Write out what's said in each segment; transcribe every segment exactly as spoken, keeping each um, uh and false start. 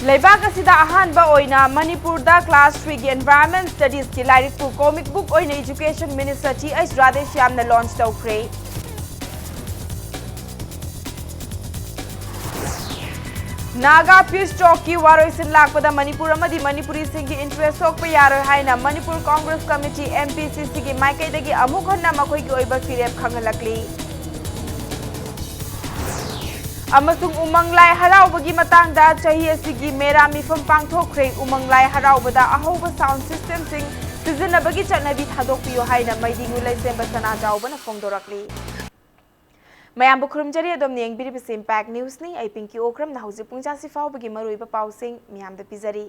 ꯂꯩꯕꯥꯛ ꯑꯁꯤꯗ ꯑꯍꯥꯟꯕ ꯑꯣꯏꯅ ꯃꯅꯤꯄꯨꯔꯗ class threeꯒꯤ Environment Studiesꯀꯤ ꯂꯥꯏꯔꯤꯛꯄꯨ comic book ꯑꯣꯏꯅ Education Minister Th Radheshyamꯅ launch ꯇꯧꯈ꯭ꯔꯦ꯫ ꯅꯥꯒꯥ peace talkꯀꯤ ꯋꯥꯔꯣꯏꯁꯤꯟ ꯂꯥꯛꯄꯗ ꯃꯅꯤꯄꯨꯔ ꯑꯃꯗꯤ ꯃꯅꯤꯄꯨꯔꯤꯁꯤꯡꯒꯤ interest ꯁꯣꯛꯄ ꯌꯥꯔꯣꯏ ꯍꯥꯏꯅ ꯃꯅꯤꯄꯨꯔ Congress Committee, MPCCꯒꯤ ꯃꯥꯏꯀꯩꯗꯒꯤ ꯑꯃꯨꯛ ꯍꯟꯅ ꯃꯈꯣꯏꯒꯤ ꯑꯣꯏꯕ ꯐꯤꯔꯦꯞ ꯈꯪꯍꯜꯂꯛꯂꯤ꯫ ꯑꯃꯁꯨꯡ ꯎꯃꯪ ꯂꯥꯏ ꯍꯔꯥꯎꯕꯒꯤ ꯃꯇꯥꯡꯗ ꯆꯍꯤ ꯑꯁꯤꯒꯤ ꯃꯦꯔꯥ ꯃꯤꯐꯝ ꯄꯥꯡꯊꯣꯛꯈ꯭ꯔꯦ꯫ ꯎꯃꯪ ꯂꯥꯏ ꯍꯔꯥꯎꯕꯗ ꯑꯍꯧꯕ sound systemꯁꯤꯡ ꯁꯤꯖꯤꯟꯅꯕꯒꯤ ꯆꯠꯅꯕꯤ ꯊꯥꯗꯣꯛꯄꯤꯌꯨ ꯍꯥꯏꯅ ꯃꯩꯗꯤꯡꯉꯨ ꯂꯩꯁꯦꯝꯕ ꯁꯅꯥꯖꯥꯎꯕꯅ ꯐꯣꯡꯗꯣꯔꯛꯂꯤ꯫ ꯃꯌꯥꯝꯕꯨ ꯈꯨꯔꯨꯝꯖꯔꯤ, ꯑꯗꯣꯝꯅ ꯌꯦꯡꯕꯤꯔꯤꯕꯁꯤ Impact Newsꯅꯤ꯫ ꯑꯩ ꯄꯤꯡꯀꯤ ꯑꯣꯀ꯭ꯔꯝꯅ ꯍꯧꯖꯤꯛ ꯄꯨꯡꯖꯥꯁꯤ ꯐꯥꯎꯕꯒꯤ ꯃꯔꯨꯑꯣꯏꯕ ꯄꯥꯎꯁꯤꯡ ꯃꯤꯌꯥꯝꯗ ꯄꯤꯖꯔꯤ꯫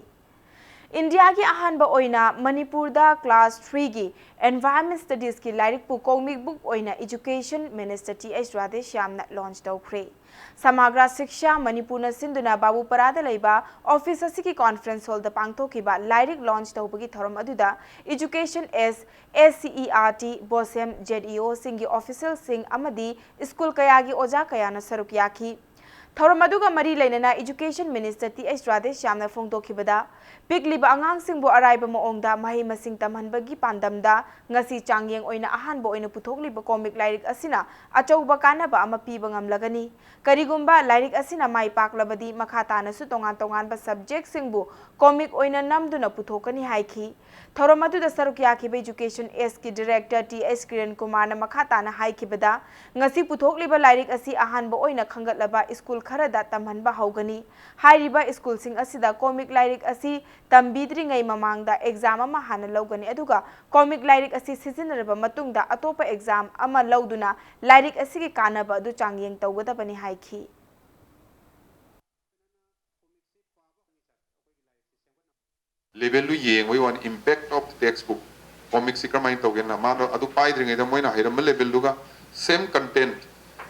ꯏꯟꯗꯤꯌꯥꯒꯤ ꯑꯍꯥꯟꯕ ꯑꯣꯏꯅ ꯃꯅꯤꯄꯨꯔꯗ class threeꯒꯤ Environment Studiesꯀꯤ ꯂꯥꯏꯔꯤꯛꯄꯨ comic book ꯑꯣꯏꯅ Education Minister Th Radheshyamꯅ launch ꯇꯧꯈ꯭ꯔꯦ꯫ ꯁꯃꯥꯒ꯭ꯔꯥ ꯁꯤꯛꯁꯥ ꯃꯅꯤꯄꯨꯔꯅ ꯁꯤꯟꯗꯨꯅ ꯕꯥꯕꯨꯄꯔꯥꯗ ꯂꯩꯕ office ꯑꯁꯤꯒꯤ conference hallꯗ ꯄꯥꯡꯊꯣꯛꯈꯤꯕ ꯂꯥꯏꯔꯤꯛ launch ꯇꯧꯕꯒꯤ ꯊꯧꯔꯝ ꯑꯗꯨꯗ Education S, SCERT, BOSEM, ZEOꯁꯤꯡꯒꯤ officialꯁꯤꯡ ꯑꯃꯗꯤ school ꯀꯌꯥꯒꯤ ꯑꯣꯖꯥ ꯀꯌꯥꯅ ꯁꯔꯨꯛ ꯌꯥꯈꯤ꯫ ꯊꯧꯔꯝ ꯑꯗꯨꯒ ꯃꯔꯤ ꯂꯩꯅꯅ Education Minister Th Radheshyamꯅ ꯐꯣꯡꯗꯣꯛꯈꯤꯕꯗ, ꯄꯤꯛꯂꯤꯕ ꯑꯉꯥꯡꯁꯤꯡꯕꯨ ꯑꯔꯥꯏꯕ ꯃꯑꯣꯡꯗ ꯃꯍꯩ ꯃꯁꯤꯡ ꯇꯝꯍꯟꯕꯒꯤ ꯄꯥꯟꯗꯝꯗ ꯉꯁꯤ ꯆꯥꯡꯌꯦꯡ ꯑꯣꯏꯅ ꯑꯍꯥꯟꯕ ꯑꯣꯏꯅ ꯄꯨꯊꯣꯛꯂꯤꯕ comic ꯂꯥꯏꯔꯤꯛ ꯑꯁꯤꯅ ꯑꯆꯧꯕ ꯀꯥꯟꯅꯕ ꯑꯃ ꯄꯤꯕ ꯉꯝꯂꯒꯅꯤ꯫ ꯀꯔꯤꯒꯨꯝꯕ ꯂꯥꯏꯔꯤꯛ ꯑꯁꯤꯅ ꯃꯥꯏ ꯄꯥꯛꯂꯕꯗꯤ, ꯃꯈꯥ ꯇꯥꯅꯁꯨ ꯇꯣꯉꯥꯟ ꯇꯣꯉꯥꯟꯕ subjectꯁꯤꯡꯕꯨ comic ꯑꯣꯏꯅ ꯅꯝꯗꯨꯅ ꯄꯨꯊꯣꯛꯀꯅꯤ ꯍꯥꯏꯈꯤ꯫ ꯊꯧꯔꯝ ꯑꯗꯨꯗ ꯁꯔꯨꯛ ꯌꯥꯈꯤꯕ Education Sꯀꯤ director Th Kiran Kumarꯅ ꯃꯈꯥ ꯇꯥꯅ ꯍꯥꯏꯈꯤꯕꯗ, ꯉꯁꯤ ꯄꯨꯊꯣꯛꯂꯤꯕ ꯂꯥꯏꯔꯤꯛ ꯑꯁꯤ ꯑꯍꯥꯟꯕ ꯑꯣꯏꯅ ꯈꯟꯒꯠꯂꯕ school ꯈꯔꯗ ꯇꯝꯍꯟꯕ ꯍꯧꯒꯅꯤ꯫ ꯍꯥꯏꯔꯤꯕ schoolꯁꯤꯡ ꯑꯁꯤꯗ comic ꯂꯥꯏꯔꯤꯛ ꯑꯁꯤ ꯇꯝꯕꯤꯗ꯭ꯔꯤꯉꯩ ꯃꯃꯥꯡꯗ exam ꯑꯃ ꯍꯥꯟꯅ ꯂꯧꯒꯅꯤ, ꯑꯗꯨꯒ comic ꯂꯥꯏꯔꯤꯛ ꯑꯁꯤ ꯁꯤꯖꯤꯟꯅꯔꯕ ꯃꯇꯨꯡꯗ ꯑꯇꯣꯞꯄ exam ꯑꯃ ꯂꯧꯗꯨꯅ ꯂꯥꯏꯔꯤꯛ ꯑꯁꯤꯒꯤ ꯀꯥꯟꯅꯕ ꯑꯗꯨ ꯆꯥꯡꯌꯦꯡ ꯇꯧꯒꯗꯕꯅꯤ ꯍꯥꯏꯈꯤ꯫ Levelꯗꯨ ꯌꯦꯡꯕꯒꯤ ꯋꯥꯅꯤ, impact of the textbook, comicꯁꯤ ꯀꯔꯝꯍꯥꯏꯅ ꯇꯧꯒꯦꯅ꯫ ꯃꯥꯅ ꯑꯗꯨ ꯄꯥꯏꯗ꯭ꯔꯤꯉꯩꯗ ꯃꯣꯏꯅ ꯍꯩꯔꯝꯕ levelꯗꯨꯒ same content,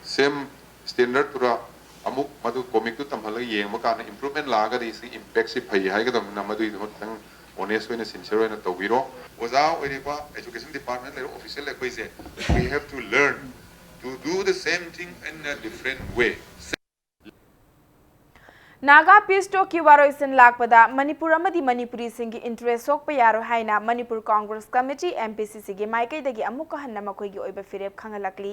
same standardꯇꯨꯗ ꯑꯃꯨꯛ ꯃꯗꯨ comicꯇꯨ ꯇꯝꯍꯜꯂꯒ ꯌꯦꯡꯕ ꯀꯥꯟꯗ improvement ꯂꯥꯛꯑꯒꯗꯤ ꯁꯤ impactꯁꯤ ꯐꯩ ꯍꯥꯏꯒꯗꯕꯅꯤꯅ, ꯃꯗꯨꯒꯤꯗꯃꯛ ꯈꯤꯇꯪ honest ꯑꯣꯏꯅ, sincere ꯑꯣꯏꯅ ꯇꯧꯕꯤꯔꯣ꯫ ꯑꯣꯖꯥ ꯑꯣꯏꯔꯤꯕ education department ꯂꯩꯔꯤꯕ official ꯑꯩꯈꯣꯏꯁꯦ, we have to learn to do the same thing in a different way. Naga peace ꯇꯣꯛꯀꯤ ꯋꯥꯔꯣꯏꯁꯤꯟ ꯂꯥꯛꯄꯗ ꯃꯅꯤꯄꯨꯔ ꯑꯃꯗꯤ ꯃꯅꯤꯄꯨꯔꯤꯁꯤꯡꯒꯤ ꯏꯟꯇꯔꯦꯁ ꯁꯣꯛꯄ ꯌꯥꯔꯣꯏ ꯍꯥꯏꯅ Manipur Congress committee, M P C ꯁꯤꯒꯤ ꯃꯥꯏꯀꯩꯗꯒꯤ ꯑꯃꯨꯛꯀ ꯍꯟꯅ ꯃꯈꯣꯏꯒꯤ ꯑꯣꯏꯕ ꯐꯤꯔꯦꯞ ꯈꯪꯍꯜꯂꯛꯂꯤ꯫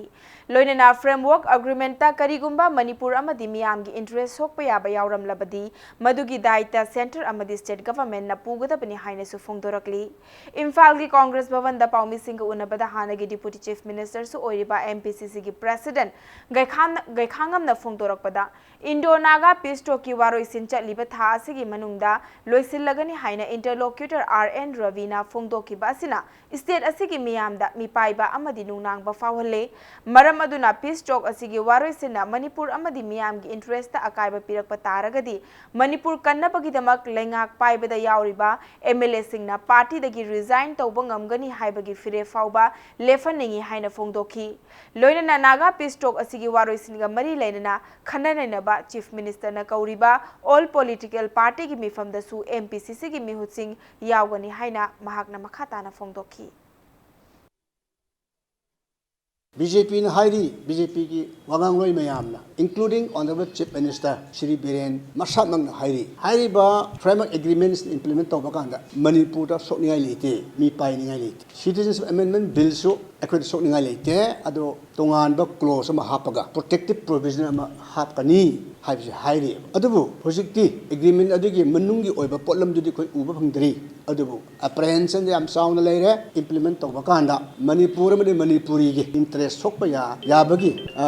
ꯂꯣꯏꯅꯅ ꯐ꯭ꯔꯦꯝꯋꯔꯛ ꯑꯦꯒ꯭ꯔꯤꯃꯦꯟꯠꯇ ꯀꯔꯤꯒꯨꯝꯕ ꯃꯅꯤꯄꯨꯔ ꯑꯃꯗꯤ ꯃꯤꯌꯥꯝꯒꯤ ꯏꯟꯇꯔꯦꯁ ꯁꯣꯛꯄ ꯌꯥꯕ ꯌꯥꯎꯔꯝꯂꯕꯗꯤ ꯃꯗꯨꯒꯤ ꯗꯥꯏꯇ ꯁꯦꯟꯇꯔ ꯑꯃꯗꯤ ꯁ꯭ꯇꯦꯠ ꯒꯚꯔꯟꯃꯦꯟꯠꯅ ꯄꯨꯒꯗꯕꯅꯤ ꯍꯥꯏꯅꯁꯨ ꯐꯣꯡꯗꯣꯔꯛꯂꯤ꯫ ꯏꯝꯐꯥꯜꯒꯤ ꯀꯣꯡꯒ꯭ꯔꯦꯁ ꯚꯕꯟꯗ ꯄꯥꯎꯃꯤꯁꯤꯡꯒ ꯎꯅꯕꯗ ꯍꯥꯟꯅꯒꯤ ꯗꯤꯄꯨꯇꯤ ꯆꯤꯐ ꯃꯤꯅꯤꯁꯇꯔꯁꯨ ꯑꯣꯏꯔꯤꯕ ꯑꯦꯝ ꯄꯤ ꯁꯤ ꯁꯤꯒꯤ ꯄ꯭ꯔꯦꯁꯤꯗꯦꯟꯠ ꯒꯩꯈꯥꯝ-, ꯒꯩꯈꯥꯉꯝꯅ ꯐꯣꯡꯗꯣꯔꯛꯄꯗ, ꯏꯟꯗꯣ ꯅꯥꯒꯥ ꯄꯤꯁ ꯇꯣꯛꯀꯤ ꯋꯥꯔꯣꯏꯁꯤꯟ ꯆꯠꯂꯤꯕ ꯊꯥ ꯑꯁꯤꯒꯤ ꯃꯅꯨꯡꯗ ꯂꯣꯏꯁꯤꯜꯂꯒꯅꯤ ꯍꯥꯏꯅ ꯏꯟꯇꯔꯂꯣꯀ꯭ꯌꯨꯇꯔ ꯑꯥꯔ ꯑꯦꯟ ꯔꯕꯤꯅ ꯐꯣꯡꯗꯣꯛꯈꯤꯕ ꯑꯁꯤꯅ ꯁ꯭ꯇꯦꯠ ꯑꯁꯤꯒꯤ ꯃꯤꯌꯥꯝꯗ ꯃꯤꯄꯥꯏꯕ ꯑꯃꯗꯤ ꯅꯨꯡꯅꯥꯡꯕ ꯐꯥꯎꯍꯜꯂꯦ꯫ ꯃꯔꯝ ꯑꯗꯨꯅ ꯄꯤꯁ ꯇꯣꯛ ꯑꯁꯤꯒꯤ ꯋꯥꯔꯣꯏꯁꯤꯟꯅ ꯃꯅꯤꯄꯨꯔ ꯑꯃꯗꯤ ꯃꯤꯌꯥꯝꯒꯤ ꯏꯟꯇꯔꯦꯁꯇ ꯑꯀꯥꯏꯕ ꯄꯤꯔꯛꯄ ꯇꯥꯔꯒꯗꯤ ꯃꯅꯤꯄꯨꯔ ꯀꯟꯅꯕꯒꯤꯗꯃꯛ ꯂꯩꯉꯥꯛ ꯄꯥꯏꯕꯗ ꯌꯥꯎꯔꯤꯕ ꯑꯦꯝ ꯑꯦꯜ ꯑꯦꯁꯤꯡꯅ ꯄꯥꯔꯇꯤꯗꯒꯤ ꯔꯤꯖꯥꯏꯟ ꯇꯧꯕ ꯉꯝꯒꯅꯤ ꯍꯥꯏꯕꯒꯤ ꯐꯤꯔꯦꯞ ꯐꯥꯎꯕ ꯂꯦꯞꯍꯟꯅꯤꯡꯏ ꯍꯥꯏꯅ ꯐꯣꯡꯗꯣꯛꯈꯤ꯫ ꯂꯣꯏꯅꯅ ꯅꯥꯒꯥ ꯄꯤꯁ ꯇꯣꯛ ꯑꯁꯤꯒꯤ ꯋꯥꯔꯣꯏꯁꯤꯟꯒ ꯃꯔꯤ ꯂꯩꯅꯅ ꯈꯟꯅ ꯅꯩꯅꯕ ꯆꯤꯐ ꯃꯤꯅꯤꯁꯇꯔꯅ ꯀꯧꯔꯤꯕ ꯑꯣꯜ ꯄꯣꯂꯤꯇꯤꯀꯦꯜ ꯄꯥꯔꯇꯤꯒꯤ ꯃꯤꯐꯝꯗꯁꯨ ꯑꯦꯝ ꯄꯤ ꯁꯤ ꯁꯤꯒꯤ ꯃꯤꯍꯨꯠꯁꯤꯡ ꯌꯥꯎꯒꯅꯤ ꯍꯥꯏꯅ ꯃꯍꯥꯛꯅ ꯃꯈꯥ ꯇꯥꯅ ꯐꯣꯡꯗꯣꯛꯈꯤ꯫ ꯕꯤ ꯖꯦ ꯄꯤꯅ ꯍꯥꯏꯔꯤ, ꯕꯤ ꯖꯦ ꯄꯤꯒꯤ ꯋꯥꯉꯥꯡꯂꯣꯏ ꯃꯌꯥꯝꯅ, including Honourable Chief Minister Shri Biren ꯃꯁꯥꯃꯛꯅ ꯍꯥꯏꯔꯤ, ꯍꯥꯏꯔꯤꯕ ꯐ꯭ꯔꯦꯝꯋꯔꯛ ꯑꯦꯒ꯭ꯔꯤꯃꯦꯟꯠꯁ ꯏꯝꯄ꯭ꯂꯤꯃꯦꯟꯠ ꯇꯧꯕ ꯀꯥꯟꯗ ꯃꯅꯤꯄꯨꯔꯗ ꯁꯣꯛꯅꯤꯡꯉꯥꯏ ꯂꯩꯇꯦ, ꯃꯤ ꯄꯥꯏꯅꯤꯡꯉꯥꯏ ꯂꯩꯇꯦ꯫ ꯁꯤꯇꯤꯖꯦꯟꯁꯤꯞ ꯑꯦꯃꯦꯟꯗꯃꯦꯟꯠ ꯕꯤꯜꯁꯨ ꯑꯩꯈꯣꯏꯗ ꯁꯣꯛꯅꯤꯡꯉꯥꯏ ꯂꯩꯇꯦ, ꯑꯗꯣ ꯇꯣꯉꯥꯟꯕ ꯀ꯭ꯂꯣꯖ ꯑꯃ ꯍꯥꯞꯄꯒ, ꯄ꯭ꯔꯣꯇꯦꯛꯇꯤꯞ ꯄ꯭ꯔꯣꯚꯤꯖꯟ ꯑꯃ ꯍꯥꯞꯀꯅꯤ ꯍꯥꯏꯕꯁꯤ ꯍꯥꯏꯔꯤ꯫ ꯑꯗꯨꯕꯨ ꯍꯧꯖꯤꯛꯇꯤ ꯑꯦꯒ꯭ꯔꯤꯃꯦꯟꯠ ꯑꯗꯨꯒꯤ ꯃꯅꯨꯡꯒꯤ ꯑꯣꯏꯕ ꯄꯣꯠꯂꯝꯗꯨꯗꯤ ꯑꯩꯈꯣꯏ ꯎꯕ ꯐꯪꯗ꯭ꯔꯤ꯫ ꯑꯗꯨꯕꯨ ꯑꯦꯄ꯭ꯔꯤꯍꯦꯟꯁꯟ ꯌꯥꯝ ꯆꯥꯎꯅ ꯂꯩꯔꯦ꯫ ꯏꯝꯄ꯭ꯂꯤꯃꯦꯟꯠ ꯇꯧꯕ ꯀꯥꯟꯗ ꯃꯅꯤꯄꯨꯔ ꯑꯃꯗꯤ ꯃꯅꯤꯄꯨꯔꯤꯒꯤ ꯏꯟꯇꯔꯦꯁ ꯁꯣꯛꯄ ꯌꯥ-, ꯌꯥꯕꯒꯤ, ꯑ,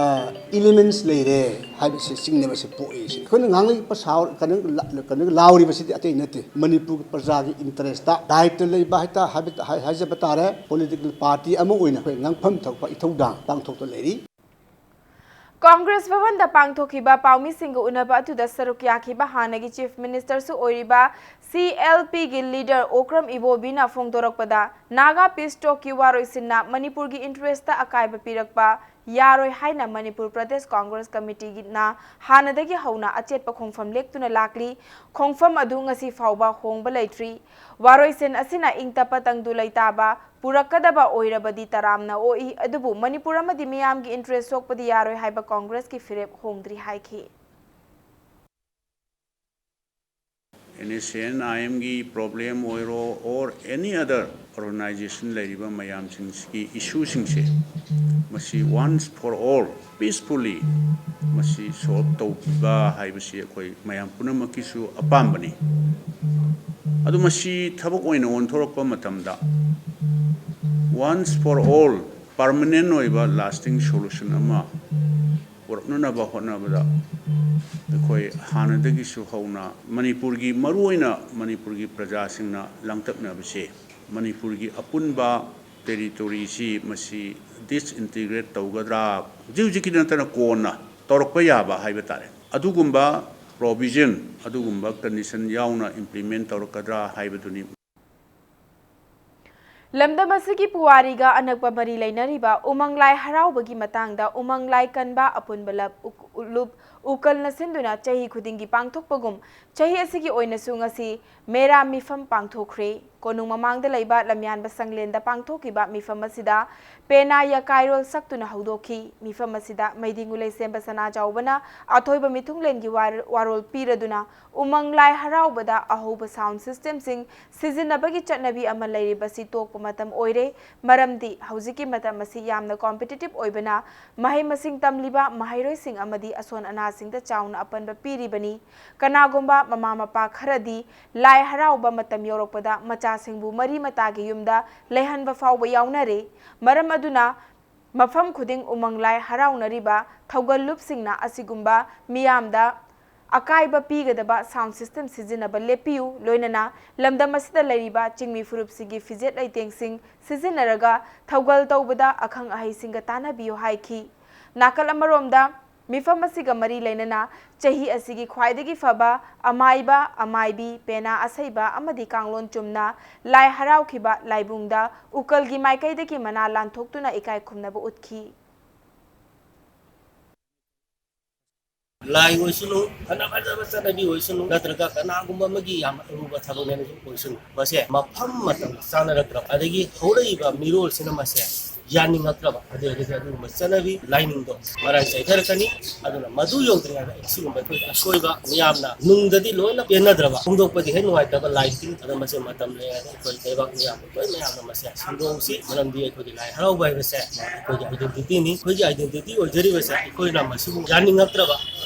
ꯏꯂꯤꯃꯦꯟꯠꯁ ꯂꯩꯔꯦ ꯍꯥꯏꯕꯁꯤ ꯆꯤꯡꯅꯕꯁꯤ ꯄꯣꯛꯏ꯫ ꯑꯩꯈꯣꯏꯅ ꯉꯥꯡꯂꯤꯕ ꯁꯥꯎ-, ꯀꯩꯅꯣ ꯂꯥ-, ꯀꯩꯅꯣ ꯂꯥꯎꯔꯤꯕꯁꯤꯗꯤ ꯑꯇꯩ ꯅꯠꯇꯦ꯫ ꯃꯅꯤꯄꯨꯔꯒꯤ ꯄ꯭ꯔꯖꯥꯒꯤ ꯏꯟꯇꯔꯦꯁꯇ ꯗꯥꯏꯇ ꯂꯩꯕ ꯍꯥꯏꯇꯥ-, ꯍꯥꯏꯕ-, ꯍꯥꯏ-, ꯍꯥꯏꯖꯕ ꯇꯥꯔꯦ꯫ ꯄꯣꯂꯤꯇꯤꯀꯦꯜ ꯄꯥꯔꯇꯤ ꯑꯃ ꯑꯣꯏꯅ ꯑꯩꯈꯣꯏ ꯉꯥꯡꯐꯝ ꯊꯣꯛꯄ ꯏꯊꯧꯗꯥꯡ ꯄꯥꯡꯊꯣꯛꯇ ꯂꯩꯔꯤ꯫ ꯀꯣꯡꯒ꯭ꯔꯦꯁ ꯚꯕꯟꯗ ꯄꯥꯡꯊꯣꯛꯈꯤꯕ ꯄꯥꯎꯃꯤꯁꯤꯡꯒ ꯎꯅꯕ ꯑꯗꯨꯗ ꯁꯔꯨꯛ ꯌꯥꯈꯤꯕ ꯍꯥꯟꯅꯒꯤ ꯆꯤꯐ ꯃꯤꯅꯤꯁꯇꯔꯁꯨ ꯑꯣꯏꯔꯤꯕ ꯁꯤ ꯑꯦꯜ ꯄꯤꯒꯤ ꯂꯤꯗꯔ ꯑꯣꯀ꯭ꯔꯝ ꯏꯕꯣꯕꯤꯅ ꯐꯣꯡꯗꯣꯔꯛꯄꯗ, ꯅꯥꯒꯥ ꯄꯤꯁ ꯇꯣꯛꯀꯤ ꯋꯥꯔꯣꯏꯁꯤꯟꯅ ꯃꯅꯤꯄꯨꯔꯒꯤ ꯏꯟꯇꯔꯦꯁꯇ ꯑꯀꯥꯏꯕ ꯄꯤꯔꯛꯄ ꯌꯥꯔꯣꯏ ꯍꯥꯏꯅ ꯃꯅꯤꯄꯨꯔ ꯄ꯭ꯔꯗꯦꯁ ꯀꯣꯡꯒ꯭ꯔꯦꯁ ꯀꯃꯤꯇꯤꯅ ꯍꯥꯟꯅꯗꯒꯤ ꯍꯧꯅ ꯑꯆꯦꯠꯄ ꯈꯣꯡꯐꯝ ꯂꯦꯞꯇꯨꯅ ꯂꯥꯛꯂꯤ꯫ ꯈꯣꯡꯐꯝ ꯑꯗꯨ ꯉꯁꯤ ꯐꯥꯎꯕ ꯍꯣꯡꯕ ꯂꯩꯇ꯭ꯔꯤ꯫ ꯋꯥꯔꯣꯏꯁꯤꯟ ꯑꯁꯤꯅ ꯏꯪ ꯇꯞꯄ ꯇꯪꯗꯨ ꯂꯩꯇꯥꯕ ꯄꯨꯔꯛꯀꯗꯕ ꯑꯣꯏꯔꯕꯗꯤ ꯇꯔꯥꯝꯅ ꯑꯣꯛꯏ, ꯑꯗꯨꯕꯨ ꯃꯅꯤꯄꯨꯔ ꯑꯃꯗꯤ ꯃꯤꯌꯥꯝꯒꯤ ꯏꯟꯇꯔꯦꯁ ꯁꯣꯛꯄꯗꯤ ꯌꯥꯔꯣꯏ ꯍꯥꯏꯕ ꯀꯣꯡꯒ꯭ꯔꯦꯁꯀꯤ ꯐꯤꯔꯦꯞ ꯍꯣꯡꯗ꯭ꯔꯤ ꯍꯥꯏꯈꯤ꯫ ꯑꯦꯟ ꯑꯦꯁ ꯑꯦ ꯑꯦꯟ ꯑꯥꯏ ꯑꯦꯝꯒꯤ ꯄ꯭ꯔꯣꯕ꯭ꯂꯦꯝ ꯑꯣꯏꯔꯣ, or any other organization ꯂꯩꯔꯤꯕ ꯃꯌꯥꯝꯁꯤꯡꯁꯤꯒꯤ ꯏꯁꯨꯁꯤꯡꯁꯦ, ꯃꯁꯤ once for all peacefully ꯃꯁꯤ ꯁꯣꯜꯕ ꯇꯧꯕꯤꯕ ꯍꯥꯏꯕꯁꯤ ꯑꯩꯈꯣꯏ ꯃꯌꯥꯝ ꯄꯨꯝꯅꯃꯛꯀꯤꯁꯨ ꯑꯄꯥꯝꯕꯅꯤ꯫ ꯑꯗꯨ ꯃꯁꯤ ꯊꯕꯛ ꯑꯣꯏꯅ ꯑꯣꯟꯊꯣꯔꯛꯄ ꯃꯇꯝꯗ once for all permanent ꯑꯣꯏꯕ lasting solution ꯑꯃ ꯄꯨꯔꯛꯅꯅꯕ ꯍꯣꯠꯅꯕꯗ ꯑꯩꯈꯣꯏ ꯍꯥꯟꯅꯗꯒꯤꯁꯨ ꯍꯧꯅ ꯃꯅꯤꯄꯨꯔꯒꯤ, ꯃꯔꯨꯑꯣꯏꯅ ꯃꯅꯤꯄꯨꯔꯒꯤ ꯄ꯭ꯔꯖꯥꯁꯤꯡꯅ ꯂꯥꯡꯇꯛꯅꯕꯁꯦ, ꯃꯅꯤꯄꯨꯔꯒꯤ ꯑꯄꯨꯟꯕ ꯇꯦꯔꯤꯇꯣꯔꯤꯁꯤ ꯃꯁꯤ disintegrate ꯇꯧꯒꯗ꯭ꯔꯥ, ꯍꯧꯖꯤꯛ ꯍꯧꯖꯤꯛꯀꯤ ꯅꯠꯇꯅ ꯀꯣꯟꯅ ꯇꯧꯔꯛꯄ ꯌꯥꯕ ꯍꯥꯏꯕ ꯇꯥꯔꯦ, ꯑꯗꯨꯒꯨꯝꯕ provision, ꯑꯗꯨꯒꯨꯝꯕ condition ꯌꯥꯎꯅ implement ꯇꯧꯔꯛꯀꯗ꯭ꯔꯥ ꯍꯥꯏꯕꯗꯨꯅꯤ꯫ ꯂꯝꯗꯝ ꯑꯁꯤꯒꯤ ꯄꯨꯋꯥꯔꯤꯒ ꯑꯅꯛꯄ ꯃꯔꯤ ꯂꯩꯅꯔꯤꯕ ꯎꯃꯪ ꯂꯥꯏ ꯍꯔꯥꯎꯕꯒꯤ ꯃꯇꯥꯡꯗ ꯎꯃꯪ ꯂꯥꯏ ꯀꯟꯕ ꯑꯄꯨꯟꯕ ꯂꯞ ꯎꯛ-, ꯂꯨꯞ ꯎꯀꯜꯅ ꯁꯤꯟꯗꯨꯅ ꯆꯍꯤ ꯈꯨꯗꯤꯡꯒꯤ ꯄꯥꯡꯊꯣꯛꯄꯒꯨꯝ, ꯆꯍꯤ ꯑꯁꯤꯒꯤ ꯑꯣꯏꯅꯁꯨ ꯉꯁꯤ ꯃꯦꯔꯥ ꯃꯤꯐꯝ ꯄꯥꯡꯊꯣꯛꯈ꯭ꯔꯦ꯫ ꯀꯣꯅꯨꯡ ꯃꯃꯥꯡꯗ ꯂꯩꯕ ꯂꯝꯌꯥꯟꯕ ꯁꯪꯂꯦꯟꯗ ꯄꯥꯡꯊꯣꯛꯈꯤꯕ ꯃꯤꯐꯝ ꯑꯁꯤꯗ ꯄꯦꯅꯥ ꯌꯥꯀꯥꯏꯔꯣꯜ ꯁꯛꯇꯨꯅ ꯍꯧꯗꯣꯛꯈꯤ꯫ ꯃꯤꯐꯝ ꯑꯁꯤꯗ ꯃꯩꯗꯤ ꯉꯨꯂꯩꯁꯦꯝꯕ ꯁꯅꯥꯖꯥꯎꯕꯅ ꯑꯊꯣꯏꯕ ꯃꯤꯊꯨꯡꯂꯦꯟꯒꯤ ꯋꯥꯔ-, ꯋꯥꯔꯣꯜ ꯄꯤꯔꯗꯨꯅ ꯎꯃꯪ ꯂꯥꯏ ꯍꯔꯥꯎꯕꯗ ꯑꯍꯧꯕ sound systemꯁꯤꯡ ꯁꯤꯖꯤꯟꯅꯕꯒꯤ ꯆꯠꯅꯕꯤ ꯑꯃ ꯂꯩꯔꯤꯕꯁꯤ ꯇꯣꯛꯄ ꯃꯇꯝ ꯑꯣꯏꯔꯦ, ꯃꯔꯝꯗꯤ ꯍꯧꯖꯤꯛꯀꯤ ꯃꯇꯝ ꯑꯁꯤ ꯌꯥꯝꯅ competitive ꯑꯣꯏꯕꯅ ꯃꯍꯩ ꯃꯁꯤꯡ ꯇꯝꯂꯤꯕ ꯃꯍꯩꯔꯣꯏꯁꯤꯡ ꯑꯃꯗꯤ ꯑꯁꯣꯟ ꯑꯅꯥꯁꯤꯡꯗ ꯆꯥꯎꯅ ꯑꯄꯟꯕ ꯄꯤꯔꯤꯕꯅꯤ꯫ ꯀꯅꯥꯒꯨꯝꯕ ꯃꯃꯥ ꯃꯄꯥ ꯈꯔꯗꯤ ꯂꯥꯏ ꯍꯔꯥꯎꯕ ꯃꯇꯝ ꯌꯧꯔꯛꯄꯗ ꯃꯆꯥꯁꯤꯡꯕꯨ ꯃꯔꯤ ꯃꯇꯥꯒꯤ ꯌꯨꯝꯗ ꯂꯩꯍꯟꯕ ꯐꯥꯎꯕ ꯌꯥꯎꯅꯔꯦ꯫ ꯃꯔꯝ ꯑꯗꯨꯅ ꯃꯐꯝ ꯈꯨꯗꯤꯡ ꯎꯃꯪ ꯂꯥꯏ ꯍꯔꯥꯎꯅꯔꯤꯕ ꯊꯧꯒꯜꯂꯨꯞꯁꯤꯡꯅ ꯑꯁꯤꯒꯨꯝꯕ ꯃꯤꯌꯥꯝꯗ ꯑꯀꯥꯏꯕ ꯄꯤꯒꯗꯕ sound system ꯁꯤꯖꯤꯟꯅꯕ ꯂꯦꯞꯄꯤꯌꯨ, ꯂꯣꯏꯅꯅ ꯂꯝꯗꯝ ꯑꯁꯤꯗ ꯂꯩꯔꯤꯕ ꯆꯤꯡꯃꯤ ꯐꯨꯔꯨꯞꯁꯤꯡꯒꯤ ꯐꯤꯖꯦꯠ ꯂꯩꯇꯦꯡꯁꯤꯡ ꯁꯤꯖꯤꯟꯅꯔꯒ ꯊꯧꯒꯜ ꯇꯧꯕꯗ ꯑꯈꯪ ꯑꯍꯩꯁꯤꯡꯒ ꯇꯥꯟꯅꯕꯤꯌꯨ ꯍꯥꯏꯈꯤ꯫ ꯅꯥꯀꯜ ꯑꯃꯔꯣꯝꯗ, ꯃꯤꯐꯝ ꯑꯁꯤꯒ ꯃꯔꯤ ꯂꯩꯅꯅ ꯆꯍꯤ ꯑꯁꯤꯒꯤ ꯈ꯭ꯋꯥꯏꯗꯒꯤ ꯐꯕ ꯑꯃꯥꯏꯕ, ꯑꯃꯥꯏꯕꯤ, ꯄꯦꯅꯥ ꯑꯁꯩꯕ ꯑꯃꯗꯤ ꯀꯥꯡꯂꯣꯟ ꯆꯨꯝꯅ ꯂꯥꯏ ꯍꯔꯥꯎꯈꯤꯕ ꯂꯥꯏꯕꯨꯡꯗ ꯎꯀꯜꯒꯤ ꯃꯥꯏꯀꯩꯗꯒꯤ ꯃꯅꯥ ꯂꯥꯟꯊꯣꯛꯇꯨꯅ ꯏꯀꯥꯏ ꯈꯨꯝꯅꯕ ꯎꯠꯈꯤ꯫ ꯂꯥꯏ ꯑꯣꯏꯁꯅꯨ, ꯐꯅ ꯐꯖꯕ ꯆꯠꯅꯕꯤ ꯑꯣꯏꯁꯅꯨ, ꯅꯠꯇ꯭ꯔꯒ ꯀꯅꯥꯒꯨꯝꯕ ꯑꯃꯒꯤ ꯌꯥꯝ ꯑꯔꯨꯕ ꯊꯕꯛ ꯑꯣꯏꯁꯅꯨ, ꯃꯁꯦ ꯃꯐꯝ ꯃꯇꯝ ꯆꯥꯅꯔꯛꯇ꯭ꯔꯕ, ꯑꯗꯒꯤ ꯍꯧꯔꯛꯏꯕ ꯃꯤꯔꯣꯜꯁꯤꯅ ꯃꯁꯦ ꯌꯥꯅꯤꯡꯉꯛꯇ꯭ꯔꯕ, ꯑꯗꯨ ꯑꯣꯏꯔꯒꯗꯤ ꯑꯗꯨꯒꯨꯝꯕ ꯆꯠꯅꯕꯤ ꯂꯥꯏꯅꯤꯡꯗꯣ ꯃꯔꯥꯏ ꯆꯥꯏꯊꯔꯛꯀꯅꯤ꯫ ꯑꯗꯨꯅ ꯃꯗꯨ ꯌꯧꯗ꯭ꯔꯤꯉꯩꯗ ꯁꯤꯒꯨꯝꯕ ꯑꯩꯈꯣꯏꯒꯤ ꯑꯁꯣꯏꯕ ꯃꯤꯌꯥꯝꯅ ꯅꯨꯡꯗꯗꯤ ꯂꯣꯏꯅ ꯄꯦꯟꯅꯗ꯭ꯔꯕ, ꯐꯣꯡꯗꯣꯛꯄꯗꯤ ꯍꯦꯛ ꯅꯨꯡꯉꯥꯏꯇꯕ ꯂꯥꯏ ꯇꯤꯟ, ꯑꯗꯣ ꯃꯁꯤ ꯃꯇꯝ ꯂꯩꯔꯤꯉꯩꯗ ꯑꯩꯈꯣꯏ ꯂꯩꯕꯥꯛ ꯃꯤꯌꯥꯝ ꯂꯣꯏ ꯃꯌꯥꯝꯅ ꯃꯁꯤ ꯁꯦꯝꯗꯣꯛꯍꯧꯁꯤ꯫ ꯃꯔꯝꯗꯤ ꯑꯩꯈꯣꯏꯒꯤ ꯂꯥꯏ ꯍꯔꯥꯎꯕ ꯍꯥꯏꯕꯁꯦ ꯑꯩꯈꯣꯏꯒꯤ identityꯅꯤ꯫ ꯑꯩꯈꯣꯏꯒꯤ identityꯅꯤ ꯑꯣꯏꯖꯔꯤꯕꯁꯦ ꯑꯩꯈꯣꯏꯅ ꯃꯁꯤꯕꯨ ꯌꯥꯅꯤꯡꯉꯛꯇ꯭ꯔꯕ,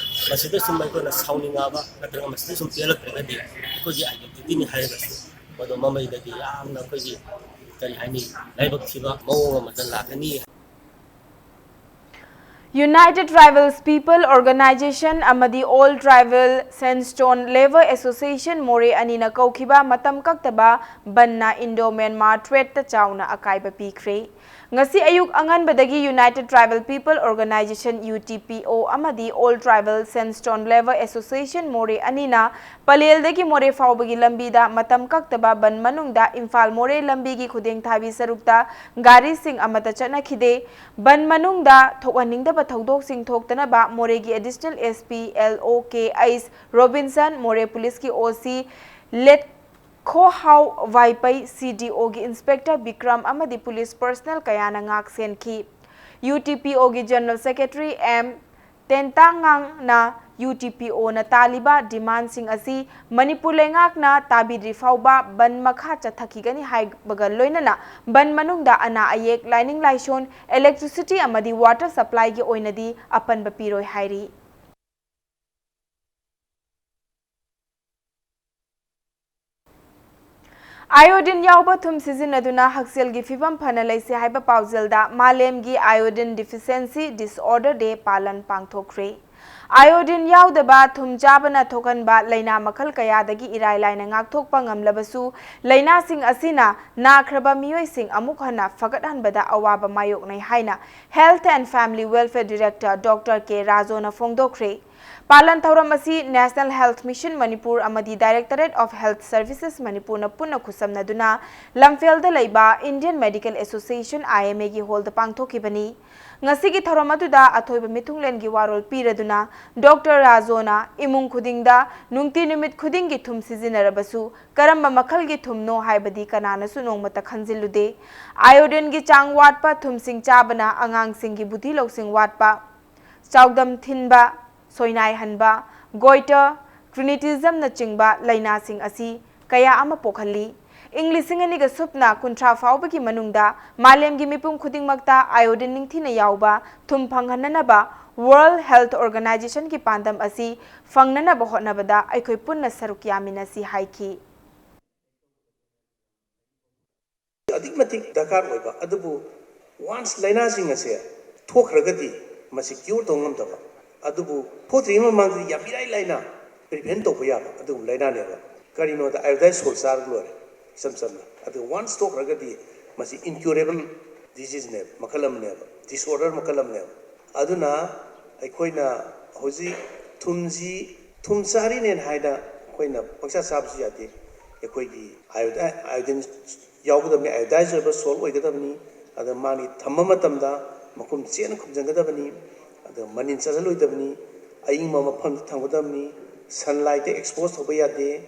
ꯃꯁꯤꯗ ꯁꯨꯝ ꯑꯩꯈꯣꯏꯅ ꯁꯥꯎꯅꯤꯡꯉꯛꯑꯕ ꯅꯠꯇ꯭ꯔꯒ ꯃꯁꯤꯗ ꯁꯨꯝ ꯄꯦꯜꯂꯛꯇ꯭ꯔꯒꯗꯤ ꯑꯩꯈꯣꯏꯒꯤ identityꯅꯤ ꯍꯥꯏꯔꯒꯁꯨ ꯃꯗꯨ ꯃꯃꯩꯗꯗꯤ ꯌꯥꯝꯅ ꯑꯩꯈꯣꯏꯒꯤ, ꯀꯔꯤ ꯍꯥꯏꯅꯤ, ꯂꯥꯏꯕꯛ ꯊꯤꯕ ꯃꯑꯣꯡ ꯑꯃꯗ ꯂꯥꯛꯀꯅꯤ꯫ United Tribal People Organization ꯑꯃꯗꯤ All Tribal Sandstone Labour Association ꯃꯣꯔꯦ ꯑꯅꯤꯅ ꯀꯧꯈꯤꯕ ꯃꯇꯝ ꯀꯛꯇꯕ ꯕꯟꯅ Indo-Myanmar tradeꯇ ꯆꯥꯎꯅ ꯑꯀꯥꯏꯕ ꯄꯤꯈ꯭ꯔꯦ꯫ ꯉꯁꯤ ꯑꯌꯨꯛ ꯑꯉꯟꯕꯗꯒꯤ United Tribal People Organization, UTPO, ꯑꯃꯗꯤ All Tribal Sandstone Labour Association ꯃꯣꯔꯦ ꯑꯅꯤꯅ ꯄꯂꯦꯜꯗꯒꯤ ꯃꯣꯔꯦ ꯐꯥꯎꯕꯒꯤ ꯂꯝꯕꯤꯗ ꯃꯇꯝ ꯀꯛꯇꯕ ꯕꯟ ꯃꯅꯨꯡꯗ ꯏꯝꯐꯥꯜ ꯃꯣꯔꯦ ꯂꯝꯕꯤꯒꯤ ꯈꯨꯗꯦꯡꯊꯥꯕꯤ ꯁꯔꯨꯛꯇ ꯒꯥꯔꯤꯁꯤꯡ ꯑꯃꯠꯇ ꯆꯠꯅꯈꯤꯗꯦ꯫ ꯕꯟ ꯃꯅꯨꯡꯗ ꯊꯣꯛꯍꯟꯅꯤꯡꯗꯕ ꯊꯧꯗꯣꯛꯁꯤꯡ ꯊꯣꯛꯇꯅꯕ ꯃꯣꯔꯦꯒꯤ Additional SP LOK ꯑꯩꯁ ꯔꯣꯕꯤꯟꯁꯟ, ꯃꯣꯔꯦ ꯄꯨꯂꯤꯁꯀꯤ OC ꯂꯦꯠꯈꯣꯍꯥꯎ ꯋꯥꯏꯄꯩ, CDOꯒꯤ Inspector ꯕꯤꯀ꯭ꯔꯝ ꯑꯃꯗꯤ ꯄꯨꯂꯤꯁ personnel ꯀꯌꯥꯅ ꯉꯥꯛ ꯁꯦꯟꯈꯤ꯫ UTPOꯒꯤ General Secretary M ꯇꯦꯟꯇꯥꯉꯥꯡꯅ UTPOꯅ ꯇꯥꯜꯂꯤꯕ demandꯁꯤꯡ ꯑꯁꯤ ꯃꯅꯤꯄꯨꯔ ꯂꯩꯉꯥꯛꯅ ꯇꯥꯕꯤꯗ꯭ꯔꯤ ꯐꯥꯎꯕ ꯕꯟ ꯃꯈꯥ ꯆꯠꯊꯈꯤꯒꯅꯤ ꯍꯥꯏꯕꯒ ꯂꯣꯏꯅꯅ ꯕꯟ ꯃꯅꯨꯡꯗ ꯑꯅꯥ ꯑꯌꯦꯛ, ꯂꯥꯏꯅꯤꯡ ꯂꯥꯏꯁꯣꯟ, electricity ꯑꯃꯗꯤ water supplyꯒꯤ ꯑꯣꯏꯅꯗꯤ ꯑꯄꯟꯕ ꯄꯤꯔꯣꯏ ꯍꯥꯏꯔꯤ꯫ Iodine ꯌꯥꯎꯕ ꯊꯨꯝ ꯁꯤꯖꯤꯟꯅꯗꯨꯅ ꯍꯛꯁꯦꯜꯒꯤ ꯐꯤꯕꯝ ꯐꯅ ꯂꯩꯁꯦ ꯍꯥꯏꯕ ꯄꯥꯎꯖꯦꯜꯗ ꯃꯥꯂꯦꯝꯒꯤ Iodine Deficiency Disorder Day ꯄꯥꯂꯟ ꯄꯥꯡꯊꯣꯛꯈ꯭ꯔꯦ꯫ Iodine ꯌꯥꯎꯗꯕ ꯊꯨꯝ ꯆꯥꯕꯅ ꯊꯣꯛꯍꯟꯕ ꯂꯥꯏꯅꯥ ꯃꯈꯜ ꯀꯌꯥꯗꯒꯤ ꯏꯔꯥꯏ ꯂꯥꯏꯅ ꯉꯥꯛꯊꯣꯛꯄ ꯉꯝꯂꯕꯁꯨ, ꯂꯥꯏꯅꯥꯁꯤꯡ ꯑꯁꯤꯅ ꯅꯥꯈ꯭ꯔꯕ ꯃꯤꯑꯣꯏꯁꯤꯡ ꯑꯃꯨꯛ ꯍꯟꯅ ꯐꯒꯠꯍꯟꯕꯗ ꯑꯋꯥꯕ ꯃꯥꯌꯣꯛꯅꯩ ꯍꯥꯏꯅ Health and Family Welfare Director Doctor K ꯔꯥꯖꯣꯅ ꯐꯣꯡꯗꯣꯛꯈ꯭ꯔꯦ꯫ ꯄꯥꯂꯟ ꯊꯧꯔꯝ ꯑꯁꯤ National Health Mission Manipur ꯑꯃꯗꯤ Directorate of Health Services Manipurꯅ ꯄꯨꯟꯅ ꯈꯨꯠꯁꯝꯅꯗꯨꯅ ꯂꯝꯐꯦꯜꯗ ꯂꯩꯕ Indian Medical Association, I M A ꯒꯤ ꯍꯣꯜꯗ ꯄꯥꯡꯊꯣꯛꯈꯤꯕꯅꯤ꯫ ꯉꯁꯤꯒꯤ ꯊꯧꯔꯝ ꯑꯗꯨꯗ ꯑꯊꯣꯏꯕ ꯃꯤꯊꯨꯡꯂꯦꯟꯒꯤ ꯋꯥꯔꯣꯜ ꯄꯤꯔꯗꯨꯅ ꯗꯣꯛꯇꯔ ꯔꯥꯖꯣꯅ ꯏꯃꯨꯡ ꯈꯨꯗꯤꯡꯗ ꯅꯨꯡꯇꯤ ꯅꯨꯃꯤꯠ ꯈꯨꯗꯤꯡꯒꯤ ꯊꯨꯝ ꯁꯤꯖꯤꯟꯅꯔꯕꯁꯨ ꯀꯔꯝꯕ ꯃꯈꯜꯒꯤ ꯊꯨꯝꯅꯣ ꯍꯥꯏꯕꯗꯤ ꯀꯅꯥꯅꯁꯨ ꯅꯣꯡꯃꯇ ꯈꯟꯖꯤꯜꯂꯨꯗꯦ꯫ ꯑꯥꯏꯑꯣꯗꯤꯟꯒꯤ ꯆꯥꯡ ꯋꯥꯠꯄ ꯊꯨꯝꯁꯤꯡ ꯆꯥꯕꯅ ꯑꯉꯥꯡꯁꯤꯡꯒꯤ ꯕꯨꯙꯤ ꯂꯧꯁꯤꯡ ꯋꯥꯠꯄ, ꯆꯥꯎꯗꯝ ꯊꯤꯟꯕ, ꯁꯣꯏꯅꯥꯏꯍꯟꯕ, goiter, cretinismꯅꯆꯤꯡꯕ ꯂꯥꯏꯅꯥꯁꯤꯡ ꯑꯁꯤ ꯀꯌꯥ ꯑꯃ ꯄꯣꯛꯍꯜꯂꯤ꯫ ꯏꯪ ꯂꯤꯁꯤꯡ ꯑꯅꯤꯒ ꯁꯨꯞꯅ ꯀꯨꯟꯊ꯭ꯔꯥ ꯐꯥꯎꯕꯒꯤ ꯃꯅꯨꯡꯗ ꯃꯥꯂꯦꯝꯒꯤ ꯃꯤꯄꯨꯝ ꯈꯨꯗꯤꯡꯃꯛꯇ ꯑꯥꯏꯑꯣꯗꯤꯟ ꯅꯤꯡꯊꯤꯅ ꯌꯥꯎꯕ ꯊꯨꯝ ꯐꯪꯍꯟꯅꯅꯕ World Health Organizationꯒꯤ ꯄꯥꯟꯗꯝ ꯑꯁꯤ ꯐꯪꯅꯅꯕ ꯍꯣꯠꯅꯕꯗ ꯑꯩꯈꯣꯏ ꯄꯨꯟꯅ ꯁꯔꯨꯛ ꯌꯥꯃꯤꯟꯅꯁꯤ ꯍꯥꯏꯈꯤ꯫ ꯑꯗꯨꯛꯀꯤ ꯃꯇꯤꯛ ꯗꯔꯀꯥꯔ ꯑꯣꯏꯕ, ꯑꯗꯨꯕꯨ once ꯂꯥꯏꯅꯥꯁꯤꯡ ꯑꯁꯦ ꯊꯣꯛꯈ꯭ꯔꯒꯗꯤ ꯃꯁꯤ cure ꯇꯧꯕ ꯉꯝꯗꯕ, ꯑꯗꯨꯕꯨ ꯊꯣꯛꯇ꯭ꯔꯤꯉꯩ ꯃꯃꯥꯡꯗꯗꯤ ꯌꯥꯝ ꯏꯔꯥꯏ ꯂꯥꯏꯅ prevent ꯇꯧꯕ ꯌꯥꯕ ꯑꯗꯨꯒꯨꯝꯕ ꯂꯥꯏꯅꯥꯅꯦꯕ꯫ ꯀꯔꯤꯅꯣꯗ iodine salt ꯆꯥꯔꯒ ꯂꯣꯏꯔꯦ, ꯏꯆꯝ ꯆꯝꯅ꯫ ꯑꯗꯨ once ꯊꯣꯛꯈ꯭ꯔꯒꯗꯤ ꯃꯁꯤ incurable diseaseꯅꯦꯕ, ꯃꯈꯜ ꯑꯃꯅꯦꯕ, disorder ꯃꯈꯜ ꯑꯃꯅꯦꯕ꯫ ꯑꯗꯨꯅ ꯑꯩꯈꯣꯏꯅ ꯍꯧꯖꯤꯛ ꯊꯨꯝꯁꯤ, ꯊꯨꯝ ꯆꯥꯔꯤꯅꯦꯅ ꯍꯥꯏꯅ ꯑꯩꯈꯣꯏꯅ ꯄꯪꯆꯥ ꯆꯥꯕꯁꯨ ꯌꯥꯗꯦ꯫ ꯑꯩꯈꯣꯏꯒꯤ iodine, iodine ꯌꯥꯎꯒꯗꯕꯅꯤ, iodized ꯑꯣꯏꯕ salt ꯑꯣꯏꯒꯗꯕꯅꯤ꯫ ꯑꯗ ꯃꯥꯒꯤ ꯊꯝꯕ ꯃꯇꯝꯗ ꯃꯈꯨꯝ ꯆꯦꯠꯅ ꯈꯨꯝꯖꯤꯟꯒꯗꯕꯅꯤ꯫ ꯑꯗ ꯃꯅꯤꯟ ꯆꯠꯍꯜꯂꯣꯏꯗꯕꯅꯤ꯫ ꯑꯏꯪꯕ ꯃꯐꯝꯗ ꯊꯝꯒꯗꯕꯅꯤ꯫ Sunlightꯇ expose ꯇꯧꯕ ꯌꯥꯗꯦ꯫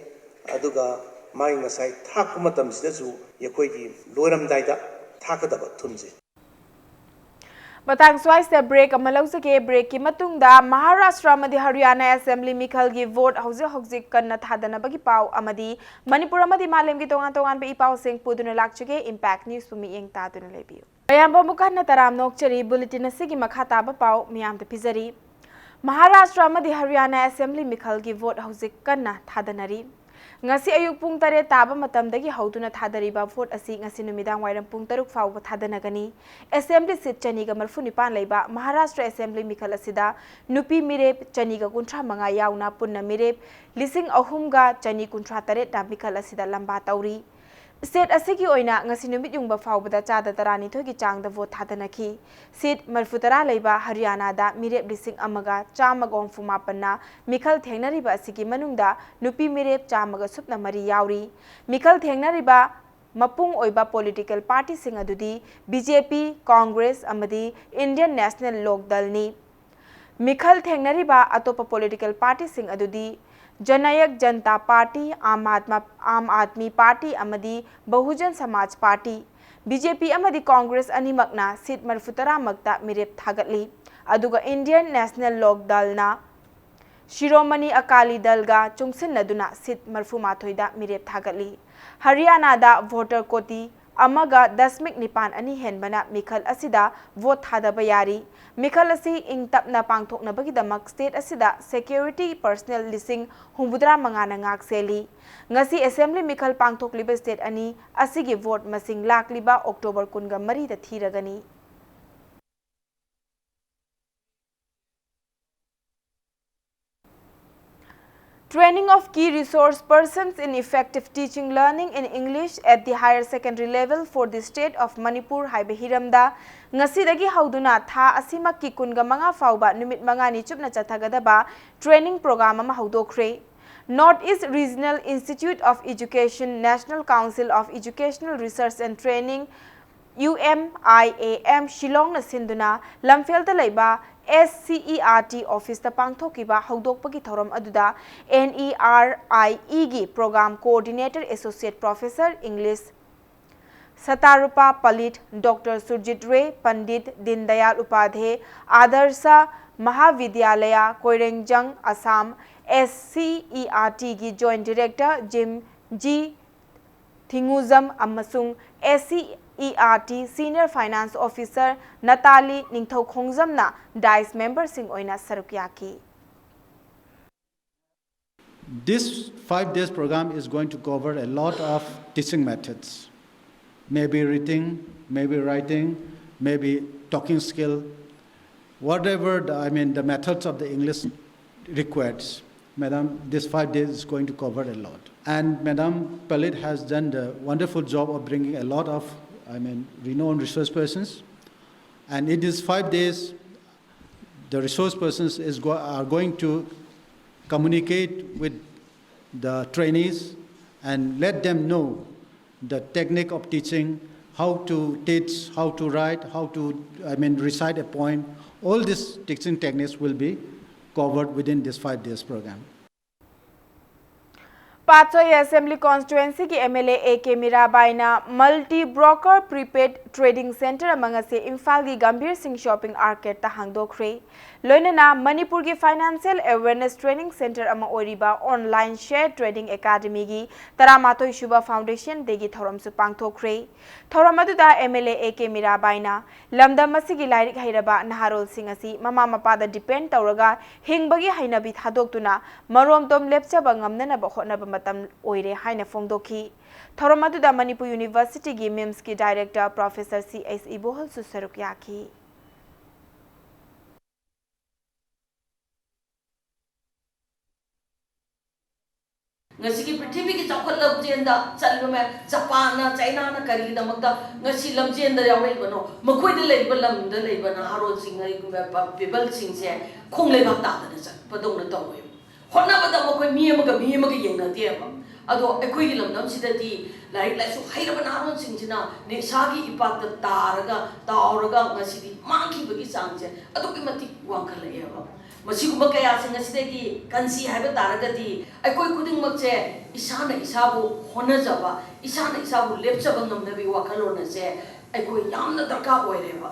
ꯑꯗꯨꯒ ꯃꯥꯒꯤ ꯉꯁꯥꯏ ꯊꯥꯛꯄ ꯃꯇꯝꯁꯤꯗꯁꯨ ꯑꯩꯈꯣꯏꯒꯤ ꯂꯣꯏꯔꯝꯗꯥꯏꯗ ꯊꯥꯛꯀꯗꯕ ꯊꯨꯝꯁꯦ꯫ ꯃꯇꯥꯡ ꯁ꯭ꯋꯥꯏꯁꯤꯗ break ꯑꯃ ꯂꯧꯖꯒꯦ꯫ Breakꯀꯤ ꯃꯇꯨꯡꯗ ꯃꯍꯥꯔꯥꯁꯇ꯭ꯔ ꯑꯃꯗꯤ ꯍꯔꯤꯌꯥꯅꯥ Assembly ꯃꯤꯈꯜꯒꯤ vote ꯍꯧꯖꯤꯛ ꯍꯧꯖꯤꯛ ꯀꯟꯅ ꯊꯥꯗꯅꯕꯒꯤ ꯄꯥꯎ ꯑꯃꯗꯤ ꯃꯅꯤꯄꯨꯔ ꯑꯃꯗꯤ ꯃꯥꯂꯦꯝꯒꯤ ꯇꯣꯉꯥꯟ ꯇꯣꯉꯥꯟꯕ ꯏ ꯄꯥꯎꯁꯤꯡ ꯄꯨꯗꯨꯅ ꯂꯥꯛꯆꯒꯦ꯫ Impact Newsꯄꯨ ꯃꯤꯠꯌꯦꯡ ꯇꯥꯗꯨꯅ ꯂꯩꯕꯤꯌꯨ꯫ ꯃꯌꯥꯝꯕꯨ ꯑꯃꯨꯛ ꯍꯟꯅ ꯇꯔꯥꯝꯅ ꯑꯣꯛꯆꯔꯤ꯫ Bulletin ꯑꯁꯤꯒꯤ ꯃꯈꯥ ꯇꯥꯕ ꯄꯥꯎ ꯃꯤꯌꯥꯝꯗ ꯄꯤꯖꯔꯤ꯫ ꯃꯍꯥꯔꯥꯁꯇ꯭ꯔ ꯑꯃꯗꯤ ꯍꯔꯤꯌꯥꯅꯥ Assembly ꯃꯤꯈꯜꯒꯤ vote ꯍꯧꯖꯤꯛ ꯀꯟꯅ ꯊꯥꯗꯅꯔꯤ꯫ ꯉꯁꯤ ꯑꯌꯨꯛ ꯄꯨꯡ ꯇꯔꯦꯠ ꯇꯥꯕ ꯃꯇꯝꯗꯒꯤ ꯍꯧꯗꯨꯅ ꯊꯥꯗꯔꯤꯕ vote ꯑꯁꯤ ꯉꯁꯤ ꯅꯨꯃꯤꯗꯥꯡ ꯋꯥꯏꯔꯝ ꯄꯨꯡ ꯇꯔꯨꯛ ꯐꯥꯎꯕ ꯊꯥꯗꯅꯒꯅꯤ꯫ Assembly seat ꯆꯅꯤꯒ ꯃꯔꯤꯐꯨ ꯅꯤꯄꯥꯟ ꯂꯩꯕ ꯃꯍꯥꯔꯥꯁꯇ꯭ꯔ Assembly ꯃꯤꯈꯜ ꯑꯁꯤꯗ ꯅꯨꯄꯤ ꯃꯤꯔꯦꯞ ꯆꯅꯤꯒ ꯀꯨꯟꯊ꯭ꯔꯥ ꯃꯉꯥ ꯌꯥꯎꯅ ꯄꯨꯟꯅ ꯃꯤꯔꯦꯞ ꯂꯤꯁꯤꯡ ꯑꯍꯨꯝꯒ ꯆꯅꯤ ꯀꯨꯟꯊ꯭ꯔꯥ ꯇꯔꯦꯠꯅ ꯃꯤꯈꯜ ꯑꯁꯤꯗ ꯂꯝꯕꯥ ꯇꯧꯔꯤ꯫ ꯁ꯭ꯇꯦꯠ ꯑꯁꯤꯒꯤ ꯑꯣꯏꯅ ꯉꯁꯤ ꯅꯨꯃꯤꯠ ꯌꯨꯡꯕ ꯐꯥꯎꯕꯗ ꯆꯥꯗ ꯇꯔꯥꯅꯤꯊꯣꯏꯒꯤ ꯆꯥꯡꯗ ꯚꯣꯠ ꯊꯥꯗꯅꯈꯤ꯫ ꯁꯤꯠ ꯃꯔꯤꯐꯨꯇꯔꯥ ꯂꯩꯕ ꯍꯔꯤꯌꯥꯅꯥꯗ ꯃꯤꯔꯦꯞ ꯂꯤꯁꯤꯡ ꯑꯃꯒ ꯆꯥꯝꯃꯒ ꯍꯨꯝꯐꯨ ꯃꯥꯄꯟꯅ ꯃꯤꯈꯜ ꯊꯦꯡꯅꯔꯤꯕ ꯑꯁꯤꯒꯤ ꯃꯅꯨꯡꯗ ꯅꯨꯄꯤ ꯃꯤꯔꯦꯞ ꯆꯥꯝꯃꯒ ꯁꯨꯞꯅ ꯃꯔꯤ ꯌꯥꯎꯔꯤ꯫ ꯃꯤꯈꯜ ꯊꯦꯡꯅꯔꯤꯕ ꯃꯄꯨꯡ ꯑꯣꯏꯕ ꯄꯣꯂꯤꯇꯤꯀꯦꯜ ꯄꯥꯔꯇꯤꯁꯤꯡ ꯑꯗꯨꯗꯤ ꯕꯤ ꯖꯦ ꯄꯤ, ꯀꯣꯡꯒ꯭ꯔꯦꯁ ꯑꯃꯗꯤ ꯏꯟꯗꯤꯌꯟ ꯅꯦꯁꯅꯦꯜ ꯂꯣꯛ ꯗꯜꯅꯤ꯫ ꯃꯤꯈꯜ ꯊꯦꯡꯅꯔꯤꯕ ꯑꯇꯣꯞꯄ ꯄꯣꯂꯤꯇꯤꯀꯦꯜ ꯄꯥꯔꯇꯤꯁꯤꯡ ꯑꯗꯨꯗꯤ ꯖꯅꯌꯛ ꯖꯟꯇꯥ ꯄꯥꯔꯇꯤ, ꯑꯥꯝ ꯑꯥꯗꯃ-, ꯑꯥꯝ ꯑꯥꯗꯃꯤ ꯄꯥꯔꯇꯤ ꯑꯃꯗꯤ ꯕꯍꯨꯖꯟ ꯁꯃꯥꯖ ꯄꯥꯔꯇꯤ꯫ ꯕꯤ ꯖꯦ ꯄꯤ ꯑꯃꯗꯤ ꯀꯣꯡꯒ꯭ꯔꯦꯁ ꯑꯅꯤꯃꯛꯅ ꯁꯤꯠ ꯃꯔꯤꯐꯨꯇꯔꯥꯃꯛꯇ ꯃꯤꯔꯦꯞ ꯊꯥꯒꯠꯂꯤ꯫ ꯑꯗꯨꯒ ꯏꯟꯗꯤꯌꯟ ꯅꯦꯁꯅꯦꯜ ꯂꯣꯛ ꯗꯜꯅ ꯁꯤꯔꯣꯃꯅꯤ ꯑꯀꯥꯂꯤ ꯗꯜꯒ ꯆꯨꯡꯁꯤꯟꯅꯗꯨꯅ ꯁꯤꯠ ꯃꯔꯤꯐꯨꯃꯥꯊꯣꯏꯗ ꯃꯤꯔꯦꯞ ꯊꯥꯒꯠꯂꯤ꯫ ꯍꯔꯤꯌꯥꯅꯥꯗ ꯚꯣꯇꯔ ꯀꯣꯇꯤ ꯑꯃꯒ ꯗꯁꯃꯤꯛ ꯅꯤꯄꯥꯟ ꯑꯅꯤ ꯍꯦꯟꯕꯅ ꯃꯤꯈꯜ ꯑꯁꯤꯗ ꯚꯣꯠ ꯊꯥꯗꯕ ꯌꯥꯔꯤ꯫ ꯃꯤꯈꯜ ꯑꯁꯤ ꯏꯪ ꯇꯞꯅ ꯄꯥꯡꯊꯣꯛꯅꯕꯒꯤꯗꯃꯛ ꯁ꯭ꯇꯦꯠ ꯑꯁꯤꯗ ꯁꯦꯀ꯭ꯌꯨꯔꯤꯇꯤ ꯄꯔꯁꯅꯦꯜ ꯂꯤꯁꯤꯡ ꯍꯨꯝꯐꯨꯇꯔꯥ ꯃꯉꯥꯅ ꯉꯥꯛ ꯁꯦꯜꯂꯤ꯫ ꯉꯁꯤ ꯑꯦꯁꯦꯝꯕ꯭ꯂꯤ ꯃꯤꯈꯜ ꯄꯥꯡꯊꯣꯛꯂꯤꯕ ꯁ꯭ꯇꯦꯠ ꯑꯅꯤ ꯑꯁꯤꯒꯤ ꯚꯣꯠ ꯃꯁꯤꯡ ꯂꯥꯛꯂꯤꯕ ꯑꯣꯛꯇꯣꯕꯔ ꯀꯨꯟꯒ ꯃꯔꯤꯗ ꯊꯤꯔꯒꯅꯤ꯫ Training of key resource persons in effective teaching learning in English at the higher secondary level for the state of Manipur ꯍꯥꯏꯕ ꯍꯤꯔꯝꯗ ꯉꯁꯤꯗꯒꯤ ꯍꯧꯗꯨꯅ ꯊꯥ ꯑꯁꯤꯃꯛꯀꯤ ꯀꯨꯟꯒ ꯃꯉꯥ ꯐꯥꯎꯕ ꯅꯨꯃꯤꯠ ꯃꯉꯥꯅꯤ ꯆꯨꯞꯅ ꯆꯠꯊꯒꯗꯕ training program ꯑꯃ ꯍꯧꯗꯣꯛꯈ꯭ꯔꯦ꯫ North East Regional Institute of Education, National Council of Educational Research and Training, U M I A M, ꯁꯤꯂꯣꯡꯅ ꯁꯤꯟꯗꯨꯅ ꯂꯝꯐꯦꯜꯗ ꯂꯩꯕ S C E R T officeꯇ ꯄꯥꯡꯊꯣꯛꯈꯤꯕ ꯍꯧꯗꯣꯛꯄꯒꯤ ꯊꯧꯔꯝ ꯑꯗꯨꯗ N E R I E ꯒꯤ Program Coordinator Associate Professor English Sataroopa Palit, Doctor Surajit Ray, Pandit Dindayal Upadhyay Adarsh Mahavidyalaya, Koirengjang, Assam, S C E R T ꯒꯤ Joint Director Jim G Thingujam ꯑꯃꯁꯨꯡ S C E R T Senior Finance Officer Natalie ꯅꯤꯡꯊꯧꯈꯣꯡꯖꯝꯅ dais ꯃꯦꯝꯕꯔꯁꯤꯡ ꯑꯣꯏꯅ ꯁꯔꯨꯛ ꯌꯥꯈꯤ꯫ This five days program is going to cover a lot of teaching methods. Maybe reading, maybe writing, maybe talking skill, whatever the, I mean, the methods of the English requires. Madam, this five days is going to cover a lot. And Madam Palit has done the wonderful job of bringing a lot of, I mean, renowned resource persons. And in these five days, the resource persons is go- are going to communicate with the trainees and let them know the technique of teaching, how to teach, how to write, how to, I mean, recite a poem. All these teaching techniques will be covered within this five days program. Patsoi assembly ꯀꯣꯟꯁꯇꯤꯇ꯭ꯋꯦꯟꯁꯤꯒꯤ M L A A K ꯃꯤꯔꯥꯕꯥꯏꯅ multi broker prepaid trading centre ꯑꯃ ꯉꯁꯤ ꯏꯝꯐꯥꯜꯒꯤ ꯒꯝꯚꯤꯔ ꯁꯤꯡ shopping ꯑꯥꯔꯀꯦꯗꯇ ꯍꯥꯡꯗꯣꯛꯈ꯭ꯔꯦ꯫ ꯂꯣꯏꯅꯅ ꯃꯅꯤꯄꯨꯔꯒꯤ financial awareness training centre ꯑꯃ ꯑꯣꯏꯔꯤꯕ ꯑꯣꯟꯂꯥꯏꯟ ꯁꯦꯌꯔ ꯇ꯭ꯔꯦꯗꯤꯡ ꯑꯦꯀꯥꯗꯃꯤꯒꯤ ꯇꯔꯥꯃꯥꯊꯣꯏ ꯁꯨꯕ ꯐꯥꯎꯟꯗꯦꯁꯟ ꯗꯦꯒꯤ ꯊꯧꯔꯝꯁꯨ ꯄꯥꯡꯊꯣꯛꯈ꯭ꯔꯦ꯫ ꯊꯧꯔꯝ ꯑꯗꯨꯗ M L A A K ꯃꯤꯔꯥꯕꯥꯏꯅ ꯂꯝꯗꯝ ꯑꯁꯤꯒꯤ ꯂꯥꯏꯔꯤꯛ ꯍꯩꯔꯕ ꯅꯍꯥꯔꯣꯜꯁꯤꯡ ꯑꯁꯤ ꯃꯃꯥ ꯃꯄꯥꯗ ꯗꯤꯄꯦꯟꯗ ꯇꯧꯔꯒ ꯍꯤꯡꯕꯒꯤ ꯍꯩꯅꯕꯤ ꯊꯥꯗꯣꯛꯇꯨꯅ ꯃꯔꯣꯝꯗꯣꯝ ꯂꯦꯞꯆꯕ ꯉꯝꯅꯅꯕ ꯍꯣꯠꯅꯕ ꯃꯇꯝ ꯑꯣꯏꯔꯦ ꯍꯥꯏꯅ ꯐꯣꯡꯗꯣꯛꯈꯤ꯫ ꯊꯧꯔꯝ ꯑꯗꯨꯗ ꯃꯅꯤꯄꯨꯔ ꯌꯨꯅꯤꯚꯔꯁꯤꯇꯤꯒꯤ ꯃꯤꯝꯁꯀꯤ ꯗꯥꯏꯔꯦꯛꯇꯔ ꯄ꯭ꯔꯣꯐꯦꯁꯔ ꯁꯤ ꯑꯩꯆ ꯏꯕꯣꯍꯜꯁꯨ ꯁꯔꯨꯛ ꯌꯥꯈꯤ꯫ ꯉꯁꯤꯒꯤ ꯄ꯭ꯔꯤꯊꯤꯕꯤꯒꯤ ꯆꯥꯎꯈꯠ ꯂꯝꯖꯦꯟꯗ ꯆꯠꯂꯤꯕ ꯃꯌꯥꯝ, ꯖꯄꯥꯟꯅ, ꯆꯥꯏꯅꯥꯅ ꯀꯔꯤꯒꯤꯗꯃꯛꯇ ꯉꯁꯤ ꯂꯝꯖꯦꯟꯗ ꯌꯥꯎꯔꯛꯏꯕꯅꯣ? ꯃꯈꯣꯏꯗ ꯂꯩꯔꯤꯕ ꯂꯝꯗ ꯂꯩꯕ ꯅꯍꯥꯔꯣꯜꯁꯤꯡ, ꯀꯔꯤꯒꯨꯝꯕ ꯄꯤꯄꯜꯁꯤꯡꯁꯦ ꯈꯣꯡ ꯂꯩꯕꯥꯛ ꯇꯥꯗꯅ ꯆꯠꯄꯗꯧꯅ ꯇꯧꯋꯦꯕ꯫ ꯍꯣꯠꯅꯕꯗ ꯃꯈꯣꯏ ꯃꯤ ꯑꯃꯒ ꯃꯤ ꯑꯃꯒ ꯌꯦꯡꯅꯗꯦꯕ꯫ ꯑꯗꯣ ꯑꯩꯈꯣꯏꯒꯤ ꯂꯝꯗꯝꯁꯤꯗꯗꯤ ꯂꯥꯏꯔꯤꯛ ꯂꯥꯏꯁꯨ ꯍꯩꯔꯕ ꯅꯍꯥꯔꯣꯜꯁꯤꯡꯁꯤꯅ ꯅꯤꯁꯥꯒꯤ ꯏꯄꯥꯛꯇ ꯇꯥꯔꯒ ꯇꯥꯎꯔꯒ ꯉꯁꯤꯗꯤ ꯃꯥꯡꯈꯤꯕꯒꯤ ꯆꯥꯡꯁꯦ ꯑꯗꯨꯛꯀꯤ ꯃꯇꯤꯛ ꯋꯥꯡꯈꯠꯂꯛꯑꯦꯕ꯫ ꯃꯁꯤꯒꯨꯝꯕ ꯀꯌꯥꯁꯤꯡ ꯑꯁꯤꯗꯒꯤ ꯀꯟꯁꯤ ꯍꯥꯏꯕ ꯇꯥꯔꯒꯗꯤ ꯑꯩꯈꯣꯏ ꯈꯨꯗꯤꯡꯃꯛꯁꯦ ꯏꯁꯥꯅ ꯏꯁꯥꯕꯨ ꯍꯣꯠꯅꯖꯕ, ꯏꯁꯥꯅ ꯏꯁꯥꯕꯨ ꯂꯦꯞꯆꯕ ꯉꯝꯅꯕꯒꯤ ꯋꯥꯈꯜꯂꯣꯟ ꯑꯁꯦ ꯑꯩꯈꯣꯏ ꯌꯥꯝꯅ ꯗꯔꯀꯥꯔ ꯑꯣꯏꯔꯦꯕ꯫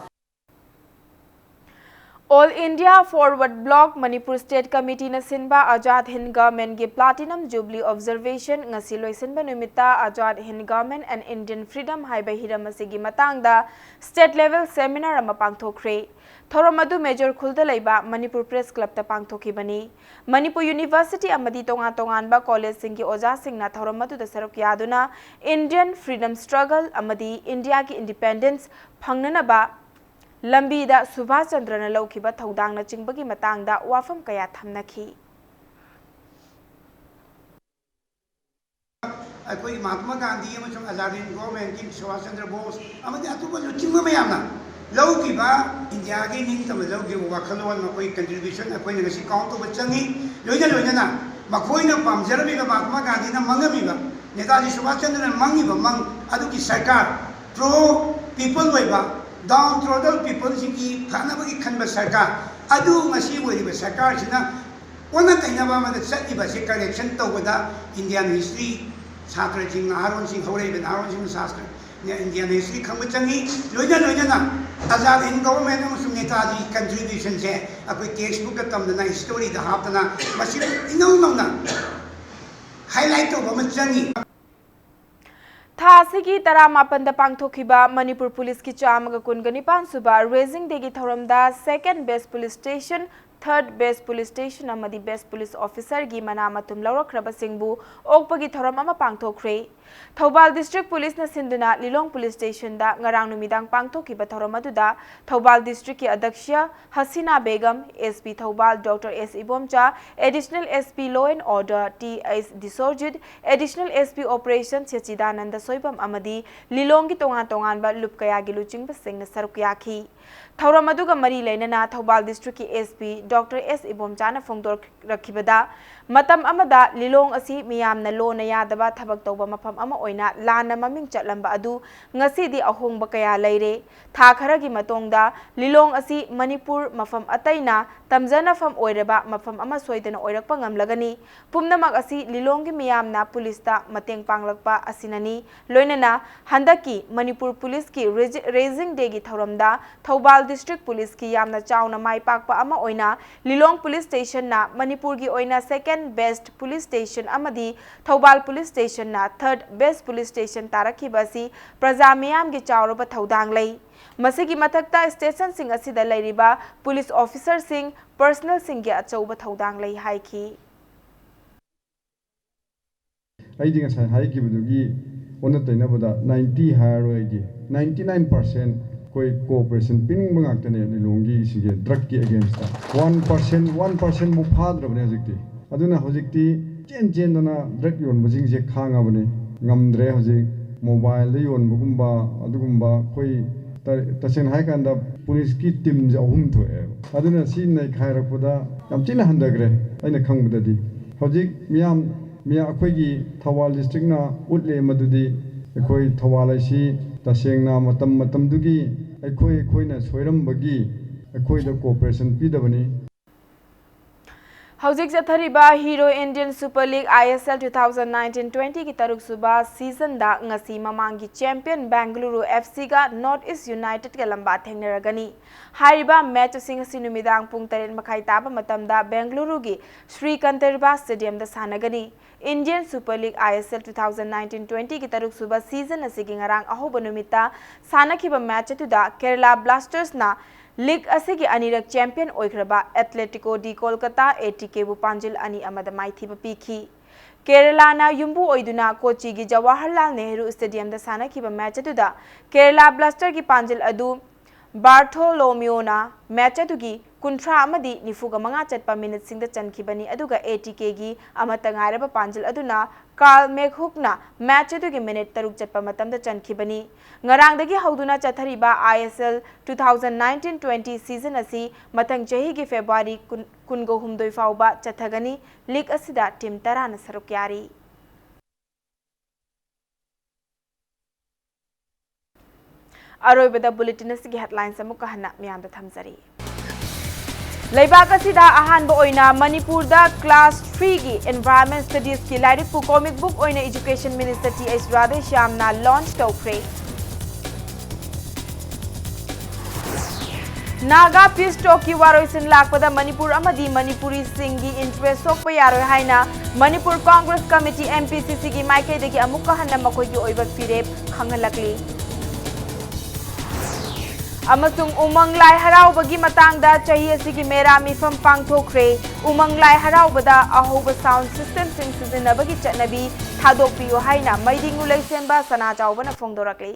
All India Forward Bloc Manipur State Committeeꯅ ꯁꯤꯟꯕ Azad Hind Governmentꯀꯤ Platinum Jubilee Observation ꯉꯁꯤ ꯂꯣꯏꯁꯤꯟꯕ ꯅꯨꯃꯤꯠꯇ Azad Hind Government and Indian Freedom ꯍꯥꯏꯕ ꯍꯤꯔꯝ ꯑꯁꯤꯒꯤ ꯃꯇꯥꯡꯗ state level seminar ꯑꯃ ꯄꯥꯡꯊꯣꯛꯈ꯭ꯔꯦ꯫ ꯊꯧꯔꯝ ꯑꯗꯨ ꯃꯦꯖꯣꯔ ꯈꯨꯜꯗ ꯂꯩꯕ ꯃꯅꯤꯄꯨꯔ ꯄ꯭ꯔꯦꯁ ꯀ꯭ꯂꯕꯇ ꯄꯥꯡꯊꯣꯛꯈꯤꯕꯅꯤ꯫ ꯃꯅꯤꯄꯨꯔ ꯌꯨꯅꯤꯚꯔꯁꯤꯇꯤ ꯑꯃꯗꯤ ꯇꯣꯉꯥꯟ ꯇꯣꯉꯥꯟꯕ ꯀꯣꯂꯦꯖꯁꯤꯡꯒꯤ ꯑꯣꯖꯥꯁꯤꯡꯅ ꯊꯧꯔꯝ ꯑꯗꯨꯗ ꯁꯔꯨꯛ ꯌꯥꯗꯨꯅ Indian Freedom Struggle ꯑꯃꯗꯤ ꯏꯟꯗꯤꯌꯥꯒꯤ ꯏꯟꯗꯤꯄꯦꯟꯗꯦꯟꯁ ꯐꯪꯅꯅꯕ ꯂꯝꯕꯤꯗ ꯁꯨꯚꯥꯁ ꯆꯟꯗ꯭ꯔꯅ ꯂꯧꯈꯤꯕ ꯊꯧꯗꯥꯡꯅꯆꯤꯡꯕꯒꯤ ꯃꯇꯥꯡꯗ ꯋꯥꯐꯝ ꯀꯌꯥ ꯊꯝꯅꯈꯤ꯫ ꯑꯩꯈꯣꯏ ꯃꯍꯥꯇꯃꯥ ꯒꯥꯟꯙꯤ ꯑꯃꯁꯨꯡ ꯑꯖꯥꯗ ꯍꯤꯟꯗ ꯒꯣꯚꯔꯟꯃꯦꯟꯠꯀꯤ ꯁꯨꯚꯥꯁ ꯆꯟꯗ꯭ꯔ ꯕꯣꯁ ꯑꯃꯗꯤ ꯑꯇꯣꯞꯄ ꯂꯨꯆꯤꯡꯕ ꯃꯌꯥꯝꯅ ꯂꯧꯈꯤꯕ ꯏꯟꯗꯤꯌꯥꯒꯤ ꯅꯤꯡꯇꯝꯕ ꯂꯧꯈꯤꯕ ꯋꯥꯈꯜꯂꯣꯟ, ꯃꯈꯣꯏ ꯀꯟꯇ꯭ꯔꯤꯕ꯭ꯌꯨꯁꯟ ꯑꯩꯈꯣꯏꯅ ꯉꯁꯤ ꯀꯥꯎꯟ ꯇꯧꯕ ꯆꯪꯉꯤ꯫ ꯂꯣꯏꯅ ꯂꯣꯏꯅꯅ ꯃꯈꯣꯏꯅ ꯄꯥꯝꯖꯔꯝꯃꯤꯕ, ꯃꯍꯥꯇꯃꯥ ꯒꯥꯟꯙꯤꯅ ꯃꯪꯉꯝꯃꯤꯕ, ꯅꯦꯇꯥꯖꯤ ꯁꯨꯚꯥꯁ ꯆꯟꯗ꯭ꯔꯅ ꯃꯪꯉꯤꯕ ꯃꯪ ꯑꯗꯨꯒꯤ ꯁꯔꯀꯥꯔ, ꯄ꯭ꯔꯣ ꯄꯤꯄꯜ ꯑꯣꯏꯕ, ꯗꯥꯎꯟ ꯇ꯭ꯔꯣꯗꯜ ꯄꯤꯄꯜꯁꯤꯡꯒꯤ ꯐꯅꯕꯒꯤ ꯈꯟꯕ ꯁꯔꯀꯥꯔ ꯑꯗꯨ ꯉꯁꯤ ꯑꯣꯏꯔꯤꯕ ꯁꯔꯀꯥꯔꯁꯤꯅ ꯑꯣꯟꯅ ꯇꯩꯅꯕ ꯑꯃꯗ ꯆꯠꯂꯤꯕꯁꯦ ꯀꯔꯦꯛꯁꯟ ꯇꯧꯕꯗ ꯏꯟꯗꯤꯌꯥꯟ ꯍꯤꯁꯇ꯭ꯔꯤ ꯁꯥꯇ꯭ꯔꯁꯤꯡ, ꯅꯍꯥꯔꯣꯟꯁꯤꯡ, ꯍꯧꯔꯛꯏꯕ ꯅꯍꯥꯔꯣꯟꯁꯤꯡꯅ ꯁꯥꯁꯇ꯭ꯔ ꯏꯟꯗꯤꯌꯥꯟ ꯍꯤꯁꯇ꯭ꯔꯤ ꯈꯪꯕ ꯆꯪꯉꯤ꯫ ꯂꯣꯏꯅ ꯂꯣꯏꯅꯅ ꯑꯖꯥꯗ ꯍꯤꯟꯗ ꯒꯣꯚꯔꯟꯃꯦꯟꯠ ꯑꯃꯁꯨꯡ ꯅꯦꯇꯥꯖꯤ ꯀꯟꯇ꯭ꯔꯤꯕ꯭ꯌꯨꯁꯟꯁꯦ ꯑꯩꯈꯣꯏ ꯇꯦꯛꯁ ꯕꯨꯛꯇ ꯇꯝꯗꯅ, ꯍꯤꯁꯇꯣꯔꯤꯗ ꯍꯥꯞꯇꯅ ꯃꯁꯤ ꯏꯅꯧ ꯅꯧꯅ ꯍꯥꯏꯂꯥꯏꯠ ꯇꯧꯕ ꯑꯃ ꯆꯪꯉꯤ꯫ ꯊꯥ ꯑꯁꯤꯒꯤ ꯇꯔꯥꯃꯥꯄꯟꯗ ꯄꯥꯡꯊꯣꯛꯈꯤꯕ ꯃꯅꯤꯄꯨꯔ ꯄꯨꯂꯤꯁꯀꯤ ꯆꯥꯝꯃꯒ ꯀꯨꯟꯒ ꯅꯤꯄꯥꯟ ꯁꯨꯕ ꯔꯦꯖꯤꯡ ꯗꯦꯒꯤ ꯊꯧꯔꯝꯗ ꯁꯦꯀꯦꯟ ꯕꯦꯁ ꯄꯨꯂꯤꯁ ꯁ꯭ꯇꯦꯁꯟ, ꯊꯔꯗ ꯕꯦꯁ ꯄꯨꯂꯤꯁ ꯁ꯭ꯇꯦꯁꯟ ꯑꯃꯗꯤ ꯕꯦꯁ ꯄꯨꯂꯤꯁ ꯑꯣꯐꯤꯁꯔꯒꯤ ꯃꯅꯥ ꯃꯊꯨꯝ ꯂꯧꯔꯛꯈ꯭ꯔꯕꯁꯤꯡꯕꯨ ꯑꯣꯛꯄꯒꯤ ꯊꯧꯔꯝ ꯑꯃ ꯄꯥꯡꯊꯣꯛꯈ꯭ꯔꯦ꯫ ꯊꯧꯕꯥꯜ ꯗꯤꯁꯇ꯭ꯔꯤꯛ ꯄꯨꯂꯤꯁꯅ ꯁꯤꯟꯗꯨꯅ ꯂꯤꯂꯣꯡ ꯄꯨꯂꯤꯁ ꯁ꯭ꯇꯦꯁꯟꯗ ꯉꯔꯥꯡ ꯅꯨꯃꯤꯗꯥꯡ ꯄꯥꯡꯊꯣꯛꯈꯤꯕ ꯊꯧꯔꯝ ꯑꯗꯨꯗ ꯊꯧꯕꯥꯜ ꯗꯤꯁꯇ꯭ꯔꯤꯛꯀꯤ ꯑꯗꯛꯁ꯭ꯌ Hasina Begum, S P Thoubal doctor S Ibomcha, additional S P law and order T H Disorjit, additional S P operation Sachidananda Soibam ꯑꯃꯗꯤ ꯂꯤꯂꯣꯡꯒꯤ ꯇꯣꯉꯥꯟ ꯇꯣꯉꯥꯟꯕ ꯂꯨꯞ ꯀꯌꯥꯒꯤ ꯂꯨꯆꯤꯡꯕꯁꯤꯡꯅ ꯁꯔꯨꯛ ꯌꯥꯈꯤ꯫ ꯊꯧꯔꯝ ꯑꯗꯨꯒ ꯃꯔꯤ ꯂꯩꯅꯅ ꯊꯧꯕꯥꯜ ꯗꯤꯁꯇ꯭ꯔꯤꯛꯀꯤ ꯑꯦꯁ ꯄꯤ ꯗꯣꯛꯇꯔ ꯑꯦꯁ ꯏꯕꯣꯝꯆꯥꯅ ꯐꯣꯡꯗꯣꯔꯛꯈꯤꯕꯗ, ꯃꯇꯝ ꯑꯃꯗ ꯂꯤꯂꯣꯡ ꯑꯁꯤ ꯃꯤꯌꯥꯝꯅ ꯂꯣꯟꯅ ꯌꯥꯗꯕ ꯊꯕꯛ ꯇꯧꯕ ꯃꯐꯝ ꯑꯃ ꯑꯣꯏꯅ ꯂꯥꯟꯅ ꯃꯃꯤꯡ ꯆꯠꯂꯝꯕ ꯑꯗꯨ ꯉꯁꯤꯗꯤ ꯑꯍꯣꯡꯕ ꯀꯌꯥ ꯂꯩꯔꯦ꯫ ꯊꯥ ꯈꯔꯒꯤ ꯃꯇꯨꯡꯗ ꯂꯤꯂꯣꯡ ꯑꯁꯤ ꯃꯅꯤꯄꯨꯔ ꯃꯐꯝ ꯑꯇꯩꯅ ꯇꯝꯖꯅꯐꯝ ꯑꯣꯏꯔꯕ ꯃꯐꯝ ꯑꯃ ꯁꯣꯏꯗꯅ ꯑꯣꯏꯔꯛꯄ ꯉꯝꯂꯒꯅꯤ꯫ ꯄꯨꯝꯅꯃꯛ ꯑꯁꯤ ꯂꯤꯂꯣꯡꯒꯤ ꯃꯤꯌꯥꯝꯅ ꯄꯨꯂꯤꯁꯇ ꯃꯇꯦꯡ ꯄꯥꯡꯂꯛꯄ ꯑꯁꯤꯅꯅꯤ꯫ ꯂꯣꯏꯅꯅ ꯍꯟꯗꯛꯀꯤ ꯃꯅꯤꯄꯨꯔ ꯄꯨꯂꯤꯁꯀꯤ ꯔꯦꯖꯤ-, ꯔꯦꯖꯤꯡ ꯗꯦꯒꯤ ꯊꯧꯔꯝꯗ ꯊꯧꯕꯥꯜ ꯗꯤꯁꯇ꯭ꯔꯤꯛ ꯄꯨꯂꯤꯁꯀꯤ ꯌꯥꯝꯅ ꯆꯥꯎꯅ ꯃꯥꯏ ꯄꯥꯛꯄ ꯑꯃ ꯑꯣꯏꯅ ꯂꯤꯂꯣꯡ ꯄꯨꯂꯤꯁ ꯁ꯭ꯇꯦꯁꯟꯅ ꯃꯅꯤꯄꯨꯔꯒꯤ ꯑꯣꯏꯅ ꯁꯦꯀꯦꯟ ꯕꯦꯁ ꯄꯨꯂꯤꯁ ꯁ꯭ꯇꯦꯁꯟ ꯑꯃꯗꯤ ꯊꯧꯕꯥꯜ ꯄꯨꯂꯤꯁ ꯁ꯭ꯇꯦꯁꯟꯅ ꯊꯔꯗ ꯕꯦꯁ ꯄꯨꯂꯤꯁ ꯁ꯭ꯇꯦꯁꯟ ꯇꯥꯔꯛꯈꯤꯕ ꯑꯁꯤ ꯄ꯭ꯔꯖꯥ ꯃꯤꯌꯥꯝꯒꯤ ꯆꯥꯎꯔꯕ ꯊꯧꯗꯥꯡ ꯂꯩ꯫ ꯃꯁꯤꯒꯤ ꯃꯊꯛꯇ ꯁ꯭ꯇꯦꯁꯟꯁꯤꯡ ꯑꯁꯤꯗ ꯂꯩꯔꯤꯕ ꯄꯨꯂꯤꯁ ꯑꯣꯐꯤꯁꯔꯁꯤꯡ, ꯄꯔꯁꯅꯦꯜꯁꯤꯡꯒꯤ ꯑꯆꯧꯕ ꯊꯧꯗꯥꯡ ꯂꯩ ꯍꯥꯏꯈꯤ꯫ ꯑꯩꯗꯤ ꯉꯁꯥꯏ ꯍꯥꯏꯈꯤꯕꯗꯨꯒꯤ ꯑꯣꯟꯅ ꯇꯩꯅꯕꯗ ꯅꯥꯏꯟꯇꯤ ꯍꯥꯏꯔꯔꯣꯏ꯫ ꯑꯩꯗꯤ ꯅꯥꯏꯟꯇꯤ ꯅꯥꯏꯟ ꯄꯥꯔꯁꯦꯟ ꯑꯩꯈꯣꯏ ꯀꯣꯑꯣꯄꯔꯦꯁꯟ ꯄꯤꯅꯤꯡꯕ ꯉꯥꯛꯇꯅꯦ ꯂꯤꯂꯣꯡꯒꯤ ꯁꯤꯒꯤ ꯗ꯭ꯔꯒꯀꯤ ꯑꯦꯒꯦꯟꯁꯇ꯫ ꯋꯥꯟ ꯄꯥꯔꯁꯦꯟ, ꯋꯥꯟ ꯄꯥꯔꯁꯦꯟꯃꯨꯛ ꯐꯥꯗ꯭ꯔꯕꯅꯦ ꯍꯧꯖꯤꯛꯇꯤ꯫ ꯑꯗꯨꯅ ꯍꯧꯖꯤꯛꯇꯤ ꯆꯦꯟ ꯆꯦꯟꯗꯅ ꯗ꯭ꯔꯒ ꯌꯣꯟꯕꯁꯤꯡꯁꯦ ꯈꯥꯡꯉꯕꯅꯤ꯫ ꯉꯝꯗ꯭ꯔꯦ ꯍꯧꯖꯤꯛ꯫ ꯃꯣꯕꯥꯏꯜꯗ ꯌꯣꯟꯕꯒꯨꯝꯕ ꯑꯗꯨꯒꯨꯝꯕ ꯑꯩꯈꯣꯏ ꯇ-, ꯇꯁꯦꯡꯅ ꯍꯥꯏꯔꯀꯥꯟꯗ ꯄꯨꯂꯤꯁꯀꯤ ꯇꯤꯝꯁꯦ ꯑꯍꯨꯝ ꯊꯣꯛꯑꯦꯕ꯫ ꯑꯗꯨꯅ ꯁꯤ ꯅꯩꯈꯥꯏꯔꯛꯄꯗ ꯌꯥꯝ ꯊꯤꯅ ꯍꯟꯊꯈ꯭ꯔꯦ ꯑꯩꯅ ꯈꯪꯕꯗꯗꯤ꯫ ꯍꯧꯖꯤꯛ ꯃꯤꯌꯥꯝ, ꯃꯤꯌꯥ-, ꯑꯩꯈꯣꯏꯒꯤ ꯊꯧꯕꯥꯜ ꯗꯤꯁꯇ꯭ꯔꯤꯛꯅ ꯎꯠꯂꯦ ꯃꯗꯨꯗꯤ ꯑꯩꯈꯣꯏ ꯊꯧꯕꯥꯜ ꯑꯁꯤ ꯇꯁꯦꯡꯅ ꯃꯇꯝ ꯃꯇꯝꯗꯨꯒꯤ ꯑꯩꯈꯣꯏ, ꯑꯩꯈꯣꯏꯅ ꯁꯣꯏꯔꯝꯕꯒꯤ ꯑꯩꯈꯣꯏꯗ ꯀꯣꯑꯣꯄꯔꯦꯁꯟ ꯄꯤꯗꯕꯅꯤ꯫ ꯍꯧꯖꯤꯛ ꯆꯠꯊꯔꯤꯕ Hero Indian Super League, I S L, two thousand nineteen twenty ꯒꯤ ꯇꯔꯨꯛ ꯁꯨꯕ ꯁꯤꯖꯟꯗ ꯉꯁꯤ ꯃꯃꯥꯡꯒꯤ ꯆꯦꯝꯄꯤꯌꯟ ꯕꯦꯡꯒꯂꯨꯔꯨ F C ꯒ North East United ꯒ ꯂꯝꯕꯥ ꯊꯦꯡꯅꯔꯒꯅꯤ꯫ ꯍꯥꯏꯔꯤꯕ ꯃꯦꯆ ꯑꯁꯤ ꯉꯁꯤ ꯅꯨꯃꯤꯗꯥꯡ ꯄꯨꯡ ꯇꯔꯦꯠ ꯃꯈꯥꯏ ꯇꯥꯕ ꯃꯇꯝꯗ ꯕꯦꯡꯒꯂꯨꯔꯨꯒꯤ ꯁ꯭ꯔꯤ ꯀꯟꯇꯔꯕꯥ ꯁ꯭ꯇꯦꯗꯤꯌꯝꯗ ꯁꯥꯟꯅꯒꯅꯤ꯫ Indian Super League, I S L, two thousand nineteen twenty ꯒꯤ ꯇꯔꯨꯛ ꯁꯨꯕ ꯁꯤꯖꯟ ꯑꯁꯤꯒꯤ ꯉꯔꯥꯡ ꯑꯍꯧꯕ ꯅꯨꯃꯤꯠꯇ ꯁꯥꯟꯅꯈꯤꯕ ꯃꯦꯆ ꯑꯗꯨꯗ ꯀꯦꯔꯂꯥ ꯕ꯭ꯂꯥꯁꯇꯔꯁꯅ ꯂꯤꯒ ꯑꯁꯤꯒꯤ ꯑꯅꯤꯔꯛ ꯆꯦꯝꯄꯤꯌꯟ ꯑꯣꯏꯈ꯭ꯔꯕ Atletico de Kolkata, A T K, ꯕꯨ ꯄꯥꯟꯖꯤꯜ ꯑꯅꯤ ꯑꯃꯗ ꯃꯥꯏꯊꯤꯕ ꯄꯤꯈꯤ꯫ ꯀꯦꯔꯂꯥꯅ ꯌꯨꯝꯕꯨ ꯑꯣꯏꯗꯨꯅ ꯀꯣꯆꯤꯒꯤ ꯖꯋꯥꯍꯔꯂꯥꯜ ꯅꯦꯍꯔꯨ ꯁ꯭ꯇꯦꯗꯤꯌꯝꯗ ꯁꯥꯟꯅꯈꯤꯕ ꯃꯦꯆ ꯑꯗꯨꯗ ꯀꯦꯔꯂꯥ ꯕ꯭ꯂꯥꯁꯇꯔꯒꯤ ꯄꯥꯟꯖꯤꯜ ꯑꯗꯨ ꯕꯥꯔꯊꯣꯂꯣꯃꯤꯌꯣꯅ ꯃꯦꯆ ꯑꯗꯨꯒꯤ ꯀꯨꯟꯊ꯭ꯔꯥ ꯑꯃꯗꯤ ꯅꯤꯐꯨꯒ ꯃꯉꯥ ꯆꯠꯄ ꯃꯤꯅꯤꯠꯁꯤꯡꯗ ꯆꯟꯈꯤꯕꯅꯤ, ꯑꯗꯨꯒ A T K ꯒꯤ ꯑꯃꯠꯇ ꯉꯥꯏꯔꯕ ꯄꯥꯟꯖꯤꯜ ꯑꯗꯨꯅ ꯀꯥꯔꯜ ꯃꯦꯛꯍꯨꯛꯅ ꯃꯦꯆ ꯑꯗꯨꯒꯤ ꯃꯤꯅꯤꯠ ꯇꯔꯨꯛ ꯆꯠꯄ ꯃꯇꯝꯗ ꯆꯟꯈꯤꯕꯅꯤ꯫ ꯉꯔꯥꯡꯗꯒꯤ ꯍꯧꯗꯨꯅ ꯆꯠꯊꯔꯤꯕ I S L two thousand nineteen twenty season ꯑꯁꯤ ꯃꯊꯪ ꯆꯍꯤꯒꯤ ꯐꯦꯕ꯭ꯔꯨꯋꯥꯔꯤ ꯀꯨꯟ, ꯀꯨꯟꯒ ꯍꯨꯝꯗꯣꯏ ꯐꯥꯎꯕ ꯆꯠꯊꯒꯅꯤ꯫ ꯂꯤꯒ ꯑꯁꯤꯗ ꯇꯤꯝ ꯇꯔꯥꯅ ꯁꯔꯨꯛ ꯌꯥꯔꯤ꯫ ꯑꯔꯣꯏꯕꯗ ꯕꯨꯂꯦꯇꯤꯟ ꯑꯁꯤꯒꯤ ꯍꯦꯗꯂꯥꯏꯟꯁ ꯑꯃꯨꯛꯀ ꯍꯟꯅ ꯃꯤꯌꯥꯝꯗ ꯊꯝꯖꯔꯤ꯫ ꯂꯩꯕꯥꯛ ꯑꯁꯤꯗ ꯑꯍꯥꯟꯕ ꯑꯣꯏꯅ ꯃꯅꯤꯄꯨꯔꯗ ꯀ꯭ꯂꯥꯁ ꯊ꯭ꯔꯤꯒꯤ ꯏꯟꯚꯥꯏꯔꯟꯃꯦꯟ ꯁ꯭ꯇꯗꯤꯁꯀꯤ ꯂꯥꯏꯔꯤꯛꯄꯨ ꯀꯣꯃꯤꯛ ꯕꯨꯛ ꯑꯣꯏꯅ ꯏꯖꯨꯀꯦꯁꯟ ꯃꯤꯅꯤꯁꯇꯔ ꯇꯤ ꯑꯩꯆ ꯔꯥꯙꯦꯁ꯭ꯌꯥꯝꯅ ꯂꯣꯟꯆ ꯇꯧꯈ꯭ꯔꯦ꯫ ꯅꯥꯒꯥ ꯄꯤꯁ ꯇꯣꯛꯀꯤ ꯋꯥꯔꯣꯏꯁꯤꯟ ꯂꯥꯛꯄꯗ ꯃꯅꯤꯄꯨꯔ ꯑꯃꯗꯤ ꯃꯅꯤꯄꯨꯔꯤꯁꯤꯡꯒꯤ ꯏꯟꯇꯔꯦꯁ ꯁꯣꯛꯄ ꯌꯥꯔꯣꯏ ꯍꯥꯏꯅ Manipur Congress committee, M P C C, ꯒꯤ ꯃꯥꯏꯀꯩꯗꯒꯤ ꯑꯃꯨꯛꯀ ꯍꯟꯅ ꯃꯈꯣꯏꯒꯤ ꯑꯣꯏꯕ ꯐꯤꯔꯦꯞ ꯈꯪꯍꯜꯂꯛꯂꯤ꯫ ꯑꯃꯁꯨꯡ ꯎꯃꯪ ꯂꯥꯏ ꯍꯔꯥꯎꯕꯒꯤ ꯃꯇꯥꯡꯗ ꯆꯍꯤ ꯑꯁꯤꯒꯤ ꯃꯦꯔꯥ ꯃꯤꯐꯝ ꯄꯥꯡꯊꯣꯛꯈ꯭ꯔꯦ꯫ ꯎꯃꯪ ꯂꯥꯏ ꯍꯔꯥꯎꯕꯗ ꯑꯍꯧꯕ ꯁꯥꯎꯟ ꯁꯤꯁꯇꯦꯝꯁꯤꯡ ꯁꯤꯖꯤꯟꯅꯕꯒꯤ ꯆꯠꯅꯕꯤ ꯊꯥꯗꯣꯛꯄꯤꯌꯨ ꯍꯥꯏꯅ ꯃꯩꯗꯤꯡ ꯎꯂꯩꯁꯦꯝꯕ ꯁꯅꯥ ꯆꯥꯎꯕꯅ ꯐꯣꯡꯗꯣꯔꯛꯂꯤ꯫